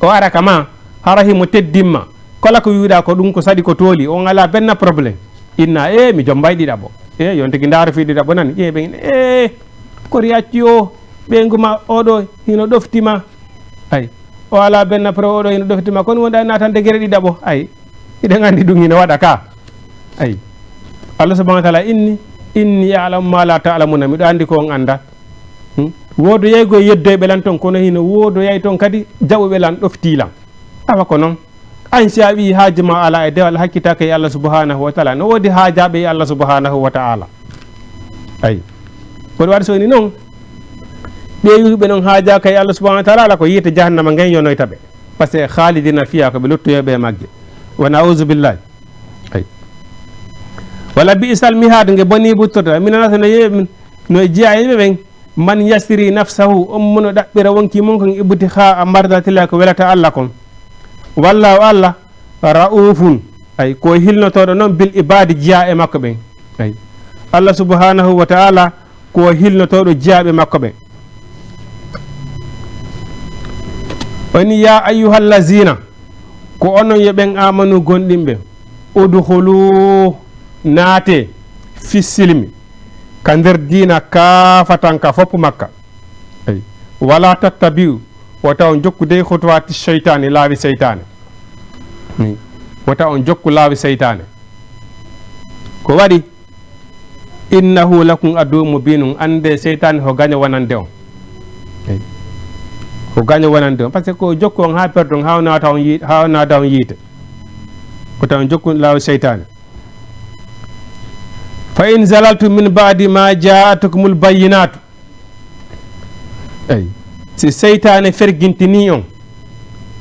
O ara ka ma, hara himo teddimma. Kala ko wi'uɗaa ko ɗum ko saɗi ko tooli, on alaa benn problème. Inna, ee, mi jombay ɗiɗaɓo. Ee, yon tigi ndaaru fii ɗiɗaɓo nani. Ee, ɓe, ee, kori acci o, ɓeyngu ma oɗo hino ɗofti ma. Ay, o alaa benn problème, oɗo hino ɗofti ma. Kono wonɗa naatande gere ɗiɗaɓo. Ay, hiɗen anndi ɗum hino waɗa ka. Ay. Allah subhanahu wa taala inni, inni a'lamu ma la ta'lamuna. Miɗo anndi ko on annda. Hmm? Woodoyay ko yeddoyɓe lan ton, kono hino woodoyay ton kadi jaɓuɓe lan, ɗoftii lan. Awa ko non. An si a wi'i haaju ma alaa e dewal, a hakkitaaka e Allah subhanahu wa taala. No woodi haajaaɓe e Allah subhanahu wa taala. Ay. Ko ɗum waɗi so woni non, ɓe wi'uɓe non haajaaka e Allah subhanahu wa taala, ala ko yiite jahannama ngen yonoyta ɓe. Parce que khalidina fiha, ko ɓe luttoyɓe e magge. Wa na'uzu billahi. Ay. Wala bi'sal mihad, nge boni buttoto. Mina nasa no ye-, no jeya e ɓe ɓen. Man yasiri nafsahu, on mo no ɗaɓɓira wonki mum kon, ibtiha a mardatillahi, ko welata Allah kon. Wallahu Allah, ra'ufun, ay, ko hilnotooɗo non bil ibadi, jeya e makko ɓen. Ay. Allah subhanahu wa ta'ala ko hilnotooɗo jeyaaɓe makko ɓen. O inni, ya ayyuhallazina, ko onon yo ɓen amanu gonɗinɓe, udkhulu, naate, fi silmi, ka nder diina kaafatan ka foppu makka. Ay. Wala tattabi'u, wota on jokku dey khutuwati shaytani, laawi seytaane. Ni. Wota on jokku laawi seytaane. Ko waɗi? Innahu lakum aduwwun mubinun, annde seytaane ko gaño wonande on. Ay. Ko gaño wonande on. Parce que ko jokku on haa perdon, haa o naata on yi-, haa o naata on yiite. Wota on jokku laawi seytaane. Fa in zalaltum min ba'di ma ja'atkumul bayyinatu. Eyi. Si seytaane fergintini on,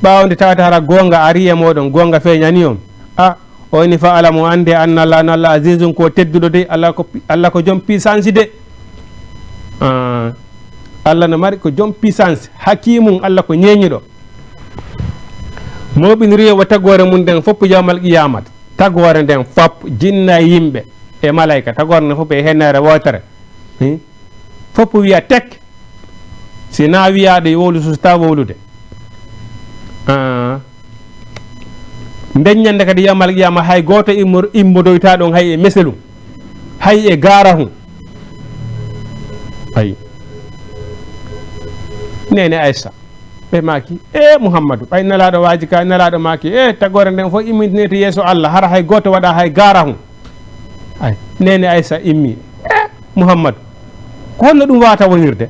ɓaawo nde tawata hara goonga ari e mooɗon, goonga feeñani on, a, o inni fa alamu, annde anna Allah, anna Allah azizun, ko tedduɗo de, Allah ko pi-, Allah ko jom puissance de. Ah, Allah no mari ko jom puissance, hakimun, Allah ko ñeeñuɗo. Mooɓiniri o tagoore mum nden fof yawmal qiyaamat. Tagoore nden fof, jinna e yimɓe e malayka, tagoore nden fof e henneere wootere. Hmm? Fof wiya tek. Si na wiyaaɗo yo wowlu, so ta wowlude. Ah. Nden ñande kadi yawmal qiyaama hay gooto immo-, immodoyta ɗon hay e meselum, hay e gaarahum. Ayi. Neene Aysa. Ɓe maaki, "E Muhammadu, ɓay Nelaaɗo waaji ka, Nelaaɗo maaki, e tagoore nden fof immintine to yeeso Allah, hara hay gooto waɗa hay gaarahun." Ay, neene Aysa immi, "E Muhammadu, ko honno ɗum waawata wonirde?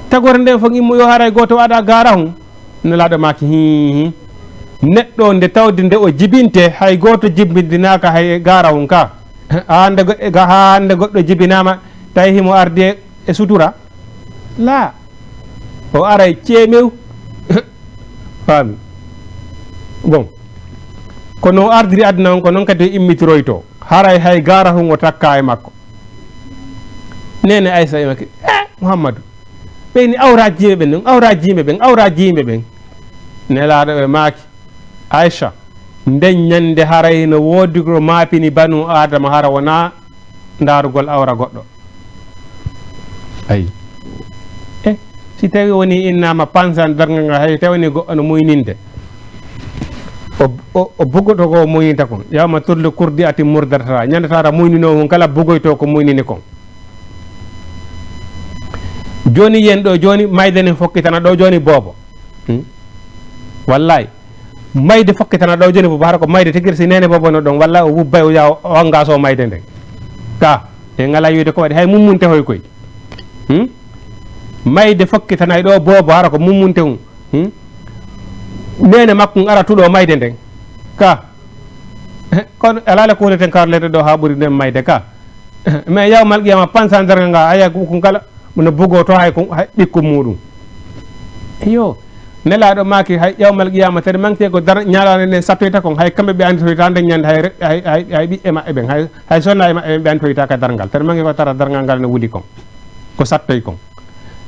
Tagoore nden fof immo yo hara hay gooto waɗa gaarahun." Nelaaɗo maaki, "Hii, hii. Neɗɗo nde tawde nde o jibinte, hay gooto jibindinaaka hay gaarahun ka. Haa nde go-, ga-, haa nde goɗɗo jibinaama, tawi himo ardi e, e sutura? Laa." O aray ceemew. Faami. Bon. Ko no o ardiri aduna on, ko non kadi o immitiroyto. Haray hay gaarahun o takka e makko. Neene Aysa imaki, "Eh, Muhammadu, Ɓeyni awraaji yimɓe ɓen, awraaji yimɓe ɓen, awraaji yimɓe ɓen. Nelaaɗo ɓe maaki, Aysa, nden ñande haray no woodi ko maapini banu Aadama, hara wonaa ndaarugol awra goɗɗo. Ayi. E, si tawi woni innaama pansan darngal ngal, hay tawi woni goɗɗo no muyninde. O, o, o bugoto ko o muynita kon. Yawma turlu kurdi ati murdata. Ñande tara muyninoo hun kala bugoyto ko muynini kon. Jooni yen ɗo, jooni mayde ne fokkitana ɗo, jooni boobo. Hmm? Wallahi. Mayde fokkitana ɗo, jooni boobo, hara ko mayde tigi, si neene boobo no ɗon, wallahi o wubbay o yaa o wanga so mayde nden. Ka, e ngala wiide ko waɗi, hay mummunte hoy koy. Hmm? Mayde fokkitanay ɗo boobo, hara ko mummunte hun. Hmm? Neene makko hun ara tuɗo mayde nden. Ka. Kono alala ko woni ten karlete ɗo haa ɓuri nden mayde ka. Mais yawmal qiyama pansa darngal ngal, aya ko kun kala no bugo to hay kun, hay ɓikkun muɗum. Iyo, Nelaaɗo maaki hay yawmal qiyama tere manque ko dar ñalaande nden sattoyta kon, hay kamɓe ɓe annditoyta nden ñande hay re-, hay, hay, hay ɓiɓɓe maɓɓe ɓen, hay, hay sonnaaɓe maɓɓe ɓen ɓe annditoyta ka darngal. Tere manque ko tara darngal ngal no wuli kon. Ko sattoy kon.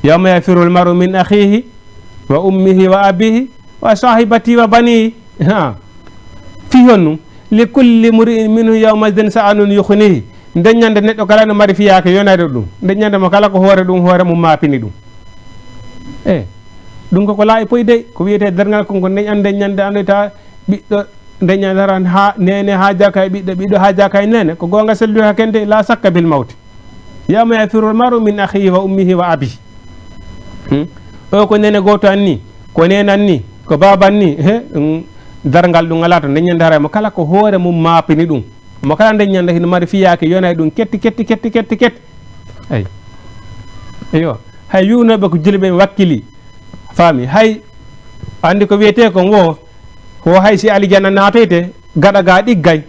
Yawma yafirrul mar'u min akhihi wa ummihi wa abihi wa sahibatihi wa banihi. Ha. Fii honɗum? Li kulli mri'in minhum yawma idhin sha'nun yughnihi. Nden ñande neɗɗo kala no mari fiyaake yonayɗo ɗum. Nden ñande mo kala ko hoore ɗum, hoore mum maapini ɗum. E, ɗum ko ko laaɓi poy dey, ko wiyetee darngal kon ko nden ñande, ñande anndoyta ɓiɗɗo, nden ñande hara haa neene haajaaka e ɓiɗɗo, ɓiɗɗo haajaaka e neene. Ko goonga sellude haa ken dey, la shakka bil mawti. Yawma yafirrul mar'u min akhihi wa ummihi wa abihi. Hmm? O ko neene gooto an ni, ko neene an ni, ko baaba an ni. He, hmm, darngal ɗum alaa to, nden ñande haray mo kala ko hoore mum maapini ɗum. Mo kala nden ñande hino mari fiyaake yonay ɗum ketti, ketti, ketti, ketti, ketti. Ay. Eyo. Hay wi'unooɓe ko julɓe ɓe wakkili. Faami? Hay anndi ko wiyetee kon wo, wo hay si alijanna naatoyte, gaɗa ga ɗiggay.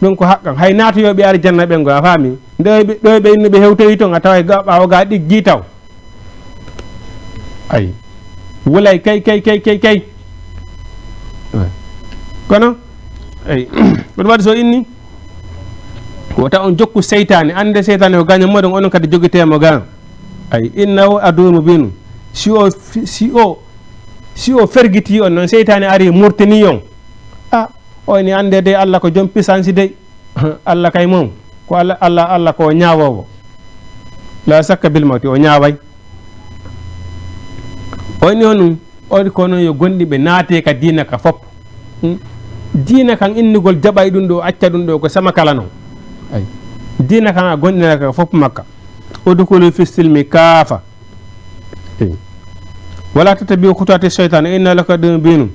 Ɗum ko haqqan. Hay naatoyooɓe alijanna ɓen go, a faami? Nde ɓe, ɗo ɓe inno ɓe hewtoyi ton, a taway ga, ɓaawo ga ɗiggi taw. Ay. Wulay kay, kay, kay, kay, kay. Kono, ay, ɗum waɗi so inni, wota on jokku seytaane, annde seytaane ko gaño moɗon, onon kadi jogitee mo gaño. Ay, innahu aduwwun mubin. Si o fi-, si o, si o fergiti on, non seytaane ari murtini on. A, o ni annde dey Allah ko jom pisansi dey. Allah kay mum, ko Allah, Allah, Allah ko ñaawoowo. La shakka bil mawti, o ñaaway. O inni honum, o wi ko non yo gonɗi ɓe naate ka diina ka fop. Hmm? Diina kan innugol jaɓay ɗum ɗo, acca ɗum ɗo, ko sama kala non. Ay. Diina kan a gonɗinaka ka fop makka. Udkhulu fi silmi kaafa. Ay. Wala tattabi'u khutuwati shaytan, innahu lakum aduwwun mubin.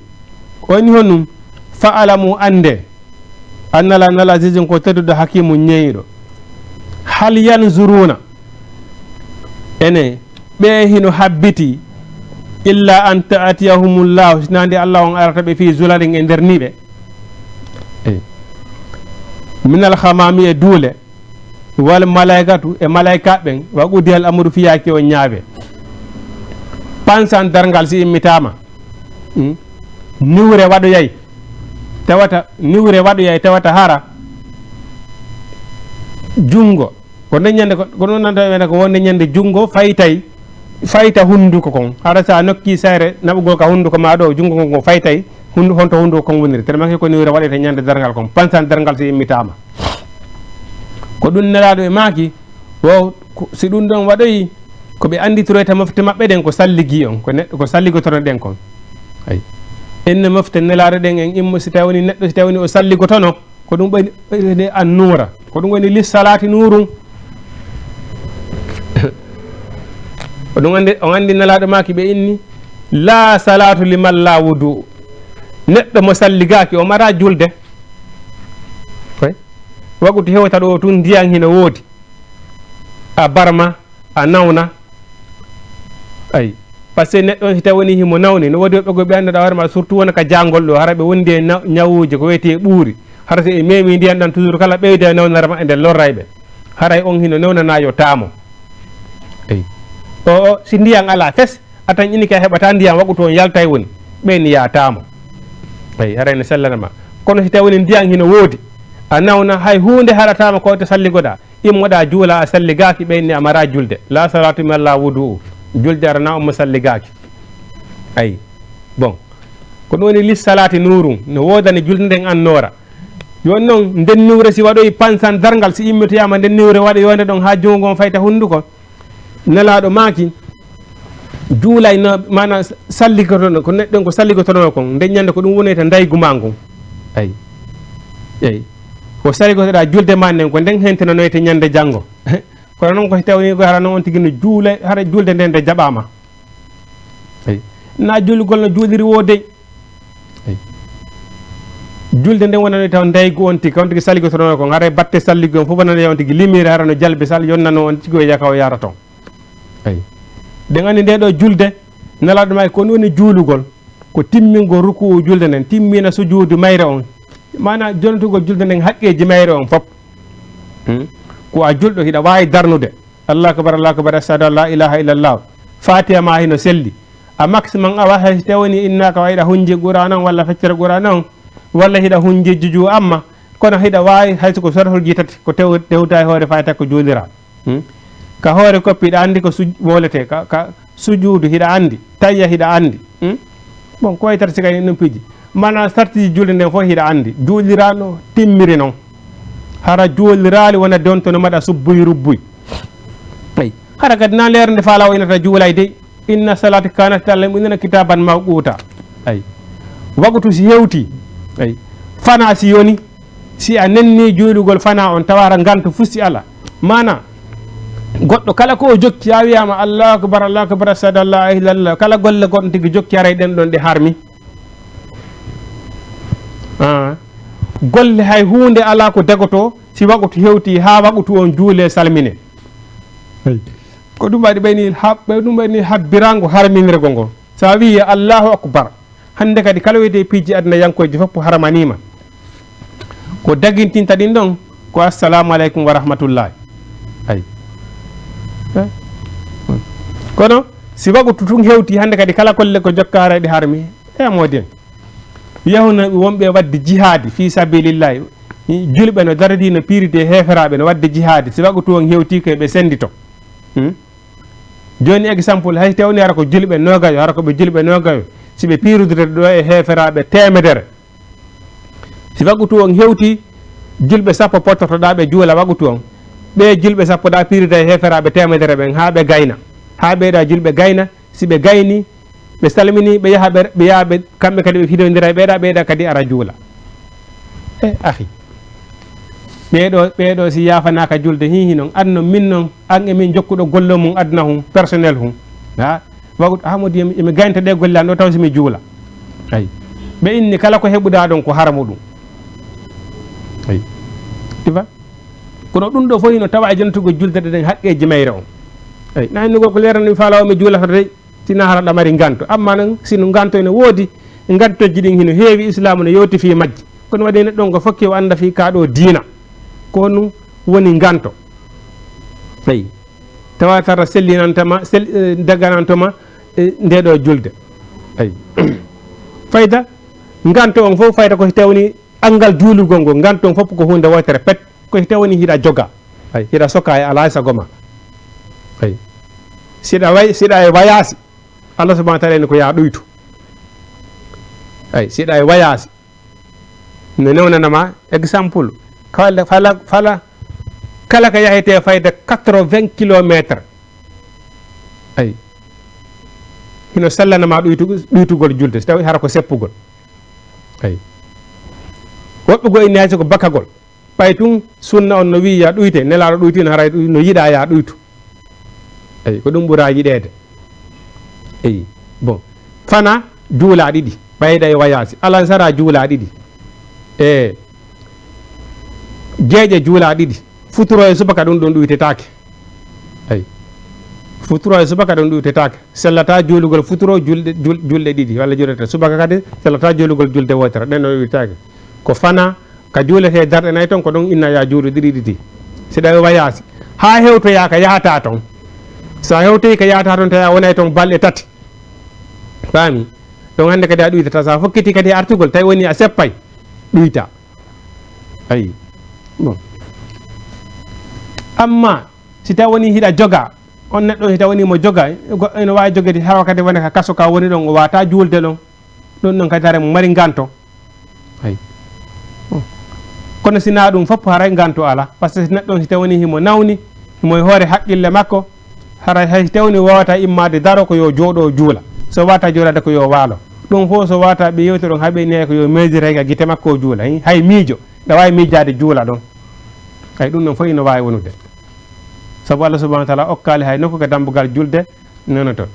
O inni honum, fa'lamu, annde, anna la, nala azizun ko tedduɗo hakimu ñeeñiɗo. Hal yanzuruna, ene, ɓe hino habbiti, illa an ta'tiyahumullahu, sinaa nde Allah on arata ɓe fi zulalin e nder niɓe. Eh. Minal khamami e duule, wal malaikatu e malaika ɓen, wa qudiyal amru fiyaaki on ñaawe. Pansan darngal si immitaama. Hmm? Niwre waɗoyay tawata, niwre waɗoyay tawata hara junngo. Ko nden ñande ko, ko ɗum nanta wiyata ko wonde ñande junngo faytay, fayta hunnduko kon. Hara sa nokki sayre naɓugol ka hunnduko ma ɗo, junngo kon ko faytay, hunndu-, honto hunnduko kon woniri. Tellement que ko niwre waɗete ñande darngal kon. Pansan darngal si immitaama. Ko ɗum Nelaaɗo e maaki, wo, ko, si ɗum ɗon waɗoyi, ko ɓe annditoroyta mofte maɓɓe ɗen ko salligi on, ko neɗɗo, ko salligotono ɗen kon. Ay. Enne mofte Nelaaɗo ɗen en immo, si tawi woni neɗɗo, si tawi woni o salligotono, ko ɗum ɓayni, ɓayni annuura, ko ɗum woni lissalaati nuurun. Ko ɗum anndi, on anndi Nelaaɗo maaki ɓe inni, la salatu liman la wudu. Neɗɗo mo salligaaki, o mara julde. Koy, wagutu hewta ɗo tun ndiyan hino woodi. A barma, a nawna. Ay. Par ce que neɗɗo on, si tawi woni himo nawni, no woodi woɓɓe goo ɓe annduɗa hoore ma, surtout wona ka jaangol ɗo, hara ɓe wondi e na-, ñawuuji ko wiyetee ɓuuri. Hara si ɓe memi ndiyan ɗan, toujours kala ɓeyda e nawnare ma e nder lorray ɓe. Haray on hino newnana yo taamo. Ay. O, o, si ndiyan alaa fes, a tan ini ka heɓata ndiyan wagutu on yaltay woni. Ɓeyni ya taamo. Ay, haray ne sellana ma. Kono si tawi woni ndiyan hino woodi, a nawna, hay huunde haɗataama ko to salligoɗaa. Immoɗaa juula, a salligaaki, ɓe inni a maraa julde. La salatu liman la wudu'u. Julde ara na umma salli gaaki. Ayi. Bon. Ko ɗum woni lis salaati nuurun. No woodani julde nden annoora. Yo noon, nden nuure si waɗoyi pansan darngal, si immitoyaama nden nuure waɗa yonde ɗon haa junngo ngon fayta hunnduko. Nelaaɗo maaki, juulay no, maanaam salligotono, ko neɗɗo ko salligotono kon, nden ñande ko ɗum wonoyta ndaygu maa ngun. Ayi. Eyi. Ko salligotoɗaa julde maa nden, ko nden hentinanoyte ñande janngo. Kono noon ko si tawni ko hara noon on tigi no juula, hara julde nden nde jaɓaama. Eyi. Na juulugol no juuliri woo dey. Eyi. Julde nden wonani taw ndaygu on tigi, on tigi salligotono kon, haray batte salligo on fof wonani on tigi limire, hara no jalbi sal yonnano on tigi o yaka o yara toon. Eyi. Ɗen anndi nde ɗo julde, Nelaaɗo maaki ko ɗum woni juulugol, ko timmingol ruku'u julde nden, timmina sujuudu mayre on. Maanaa jonotugol julde nden haqqeeji mayre on fof. Hmm? Ko a julɗo hiɗa waawi darnude. Allahu akbar, Allahu akbar, ashhadu an la ilaha illallah. Fatiha ma hino selli. A maximum a waɗa hay si tawoni inna ka waɗa hunji Qur'an on walla feccere Qur'an on, walla hiɗa hunji juju amma, kono hiɗa waawi hay so ko suratul ji tati ko tew-, tewta e hoore Fatiha ko juulira. Hmm? Ka hoore koppi hiɗa anndi ko suj-, wolete, ka, ka sujuudu hiɗa anndi, tayya hiɗa anndi. Hmm? Bon, ko waytata si kay ɗum piiji. Maanaa sartiji julde nden fof hiɗa anndi. Juuliraano timmiri noon. Hara juuliraali wona donto no maɗa subbuy rubbuy. Eyi. Hara kadi na leer nde faala o inata juulay dey. Inna salata kanat alal mu'minina kitaban mawquta. Eyi. Wagutu si hewti. Eyi. Fana si yoni. Si a nenni juulugol fana on tawa hara ngantu fusti ala. Maanaa, goɗɗo kala ko o jokki a wiyaama Allahu akbar, Allahu akbar, ashhadu an la ilaha illallah. Kala golle goɗɗo tigi jokki haray ɗen ɗon ɗe harmi. Ah. Golle hay huunde alaa ko dagoto si wagutu hewti haa wagutu on juule salmine. Eyi. Ko ɗum waɗi ɓayni ha-, ko ɗum waɗi habbiraango harminirgo ngo. So a wiyi Allahu akbar, hannde kadi kala wiyetee piiji aduna yankooji fof haramaniima. Ko dagintinta ɗin ɗon ko assalamu aleykum wa rahmatullahi. Ayi. Eh? Kono si wagutu tun hewti hannde kadi kala golle ko jokkaare ɗe harmi, e moodi en. Yahuno wonɓe waɗde jihaadi fi sabilillahi. Julɓe no darodii no piiride heeferaaɓe no waɗde jihaadi. Si wagutu on hewti ko ɓe senndito. Hmm? Jooni exemple, hay tawni hara ko julɓe noogayo, hara ko ɓe julɓe noogayo, si ɓe piirude ɗo e heeferaaɓe teemedere. Si wagutu on hewti, julɓe sappo pottotoɗaa ɓe juula wagutu on. Ɓe julɓe sappo ɗa piirida e heeferaaɓe teemedere ɓen haa ɓe gayna. Haa ɓeyɗa julɓe gayna, si ɓe gayni, ɓe salmini, ɓe yaha ɓe, ɓe yaha ɓe, kamɓe kadi ɓe fidondira e ɓeyɗa, ɓeyɗa kadi ara juula. E ahi. Ɓeeɗo, ɓeeɗo si yaafanaaka julde, hi, hi noon, aduna min noon, an e min jokkuɗo golle mum, aduna hum, personnel hum. Ha? Wagut, Amadou, emi, emi gaynta ɗe golle an ɗo, taw si mi juula. Ay. Ɓe inni kala ko heɓuɗa ɗon ko haramu ɗum. Ay. Iva? Kono ɗum ɗo fof hino tawa e jantugol julde ɗen haqqeeji mayre on. Ay. Na innugol ko leerani mi faala o mi juulata dey. Sina hara ɗa mari nganto. Amma noon, sino nganto ene woodi, ngantoji ɗin hino heewi, Islaamu no yewti fii majji. Kono waɗi neɗɗo on ko fokki o annda fii kaa ɗoo diina. Ko honɗum woni nganto? Eyi. Tawa tara sellinantama, sel-, eh, daganantoma, eh, nde ɗoo julde. Eyi. Fayda, nganto on fof fayda ko si tawni anngal juulugol ngol, nganto on fof ko huunde wootere pet. Ko si tawni hiɗa joga, ay, hiɗa soka e alaa e sago ma. Ay. Siɗa way-, siɗa e wayaasi, Allah subhanahu wa ta'ala ene ko yaa ɗuytu. Ay, siɗa e wayaasi. No newnanama exemple, kala, fala, fala, kala ka yahete fayde quatre-vingts kilomètres. Ay. Hino sellanama ɗuytu-, ɗuytugol julde, si tawi hara ko seppugol. Ay. Woɓɓe goo inni hay so ko bakagol. Ɓay tun sunna on no wi'i yaa ɗuyte, Nelaaɗo ɗuytiino haray no yiɗaa yaa ɗuytu. Eyi, ko ɗum ɓuraa yiɗeede. Eyi, bon. Fana juulaa ɗiɗi, ɓayda e wayaasi. Alansara juulaa ɗiɗi. E jeeƴe juulaa ɗiɗi. Futuro e subaka ɗum ɗum ɗuytetaake. Eyi. Futuro e subaka ɗum ɗuytetaake. Sellata juulugol futuro julɗe, jul-, julɗe ɗiɗi, walla julɗe tati. Subaka kadi sellata juulugol julde wootere. Ɗen ɗon ɗuytetaake. Ko fana ka juuletee darɗe nay ton, ko ɗon inna yaa juulu ɗiɗi ɗiɗi. Si ɗawi wayaasi, haa hewtoyaa ka yahataa ton. So a hewtoyi ka yahataa ton, tawi a wonay ton balɗe tati. Faami? Ɗon hannde kadi a ɗuytata. So a fokkiti kadi e artugol, tawi woni a seppay, ɗuyta. Ayi. Bon. Amma si tawi woni hiɗa joga, On neɗɗo on, si tawi wonii mo joga, go-, ene waawi jogeede hawa kadi wona ka kaso ka woni ɗon, o waawataa juulde ɗon. Ɗum ɗon kadi hara mo mari nganto. Ay. Kono si naa ɗum fof, haray nganto alaa. Par ce que neɗɗo on, si tawi wonii himo nawni, himo e hoore haqqille makko, haray hay si tawi wonii waawata immaade daro, ko yo jooɗo juula. So waawata jooɗaade, ko yo waalo. Ɗum fof so waawata ɓe yewtira ɗon, hay ɓe neeya ko yo meedir hay ka gite makko o juula. Hay, hay miijo, ɗa waawi miijaade juula ɗon. Ay, ɗum ɗon fof ina waawi wonude. Sabu Allah subhanahu wa taala okkaali hay nokku ka dambugal julde nono toon.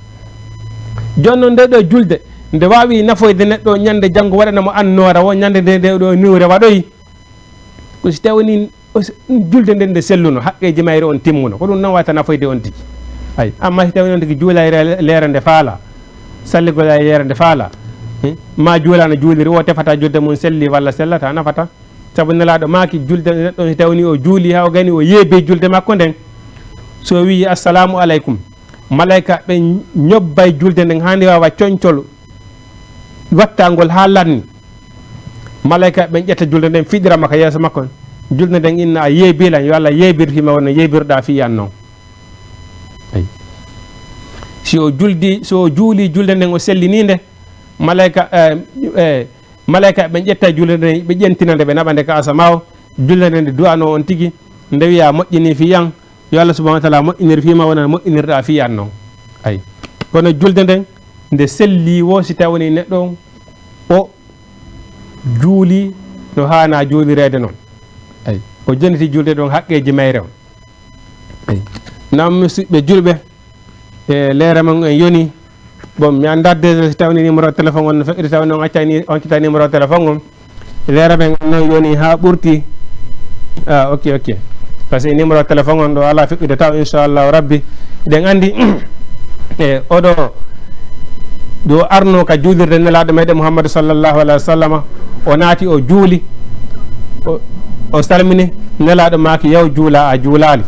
Jooni noon, nde ɗo julde, nde waawi nafoyde neɗɗo ñande janngo, waɗana mo annoora, wo ñande nde, nde ɗo niwre waɗoyi. Ko si tawi woni o s-, julde nden nde selluno, haqqeeji mayre on timmuno, ko ɗum noon wata nafoyde on tigi. Ay, amma si tawi on tigi juulay re-, leere nde faala, salligolay leere nde faala, eh, ma juulano juuliri o, tefata julde mum selli walla sellata, nafata. Sabu Nelaaɗo maaki, julde neɗɗo on, si tawi woni o juuli haa o gayni, o yeebi julde makko nden, so o wiyi, "Assalamu aleykum," malayka ɓen ñobbay julde nden haa nde waawa concol wattangol haa lanni. Malayka ɓen ƴetta julde nden, fiɗira mo ka yeeso makko. Julde nden inna, "A yeebi lan, yo Allah yeebir fii ma wonno yeebirɗa fii an non." Ay. Si o juldi, so o juuli julde nden, o sellini nde, malayka, eh, eh, malayka ɓen ƴetta julde nden, ɓe ƴentina nde, ɓe naɓa nde ka asama o. Julde nden nde du'ano on tigi, nde wiya, "Moƴƴini fii an, yo Allah subhanahu wa taala moƴƴinir fii ma, wona moƴƴinirɗa fii an non." Ay. Kono julde nden, nde selli wo, si tawi woni neɗɗo on, o juuli no haana juulireede non. Ay. O jonniti julde ɗon haqqeeji mayre on. Ay. Nam, musidɓe julɓe, e leere mon en yoni. Bon, mi anndaa de si tawni numéro téléphone on no feƴƴude, tawni on accay ni, on accitay numéro téléphone on. Leere men on noon yoni haa ɓurti. Ah, ok, ok. Par ce que numéro téléphone on ɗo alaa feƴƴude taw, inchallahu rabbi. Eɗen anndi, e oɗo ɗo arno ka juulirde Nelaaɗo meɗen Muhammadu sallallahu alaihi wa sallama, o naati, o juuli, o, o salmini, Nelaaɗo maaki, "Yaw juula, a juulaali."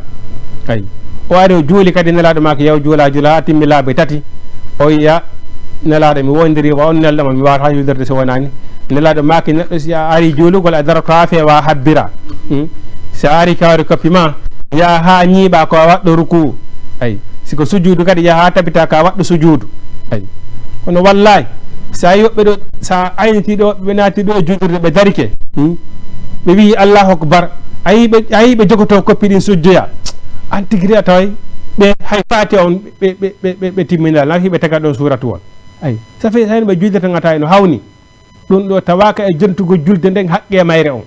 Ay. O ari, o juuli kadi, Nelaaɗo maaki, "Yaw juula, a juula," haa timmi laabi tati. O wiya, "Nelaaɗo, mi wondiri wa on nelɗo ma, mi waawataa juulirde so wonaa ni." Nelaaɗo maaki, "Neɗɗo, si a ari juulugol, a daroto haa feewa habbira. Hmm? Si a ari kawri koppi ma, yaa haa ñiiɓa ko a waɗɗo rukuu." Ay. Si ko sujuudu kadi, yaa haa tabita ka waɗɗo sujuudu. Ay. Kono wallahi, so a yi woɓɓe ɗo, so a ayniti ɗo, ɓe naati ɗo juulirde, ɓe darike. Hmm? Ɓe wiyi, "Allahu akbar." A yi ɓe, a yi ɓe jogoto koppi ɗin sujjoya. An tigi a taway ɓe hay faati on ɓe, ɓe, ɓe, ɓe, ɓe timminaa. Na hiɓe taga ɗon suuratu on. Ay. Ça fait, hay no ɓe juulirta ngata no hawni. Ɗum ɗo tawaaka e jontugol julde nden haqqe mayre on.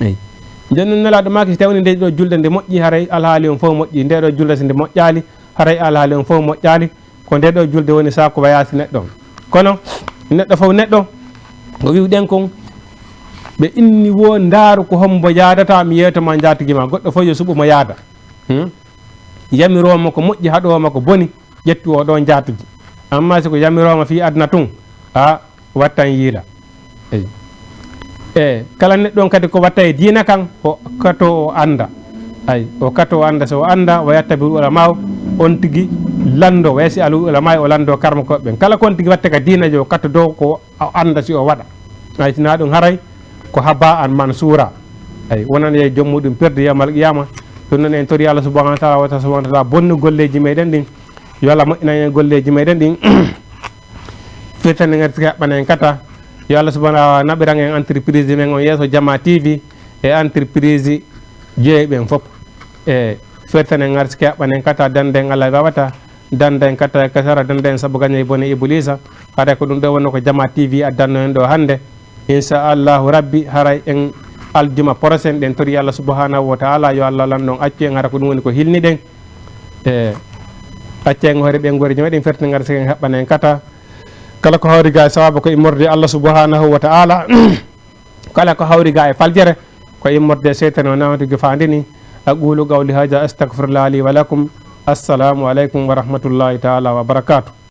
Eyi. Jooni noon Nelaaɗo maaki, si tawii nde ɗo julde nde moƴƴi, haray alhaali on fof moƴƴi. Nde ɗo julde, si nde moƴƴaali, haray alhaali on fof moƴƴaali. Ko nde ɗo julde woni saaku wayaasi neɗɗo on. Kono neɗɗo fof neɗɗo, ko wiwɗen kon, ɓe inni wo ndaaru ko hombo yaadata, mi yeeto ma njaatigi ma. Goɗɗo fof yo suɓu mo yaada. Hmm? Yamiroo mo ko moƴƴi, haɗoo mo ko boni, ƴettu o ɗo njaatigi. Amma si ko yamirooma fii aduna tun, a, wattan yiila. Eyi. E kala neɗɗo on kadi ko watta e diina kan, o kato o annda. Ay, o kato o annda, so o annda, o yatta bil ulama o, on tigi lanndo, o yasi al ulama o lanndo karmakooɓe ɓen. Kala ko on tigi watta ka diina, yo kato dow ko o annda si o waɗa. Ay, sinaa ɗum haray ko haba an mansuura. Ay, wonan e joom muɗum perdi yawmal qiyama. Ɗum noon en tori Allah subhanahu wa taala, wata subhanahu wa taala bonnu golleeji meɗen ɗin. Yo Allah moƴƴinan en golleeji meɗen ɗin. Firtani ngarti haɓɓana en kata. Yo Allah subhanahu wa taala naɓiran en entreprise men on yeeso Jama T V e entreprise jeeyi ɓen fof. E firtani ngarti haɓɓana en kata, dande en Allah wawata, dande en kata e kasara, dande en sabu gañe bone Iblisa. Haray ko ɗum ɗo wonno ko Jama T V addanno en ɗo hannde. Insha Allahu Rabbi, haray en aljuma prochaine ɗen tori Allah subhanahu wa taala, yo Allah lanɗon accu en, hara ko ɗum woni ko hilni ɗen. E accen hoore ɓen gori jama ɗin ferti ngar sigen haɓɓana en kata. Kala ko hawri ga e sawabu ko immorde Allah subhanahu wa ta'ala. Kala ko hawri ga e faljere ko immorde seytane o nawtude fandini. أقول قولي هذا أستغفر الله لي ولكم. السلام عليكم ورحمة الله تعالى وبركاته.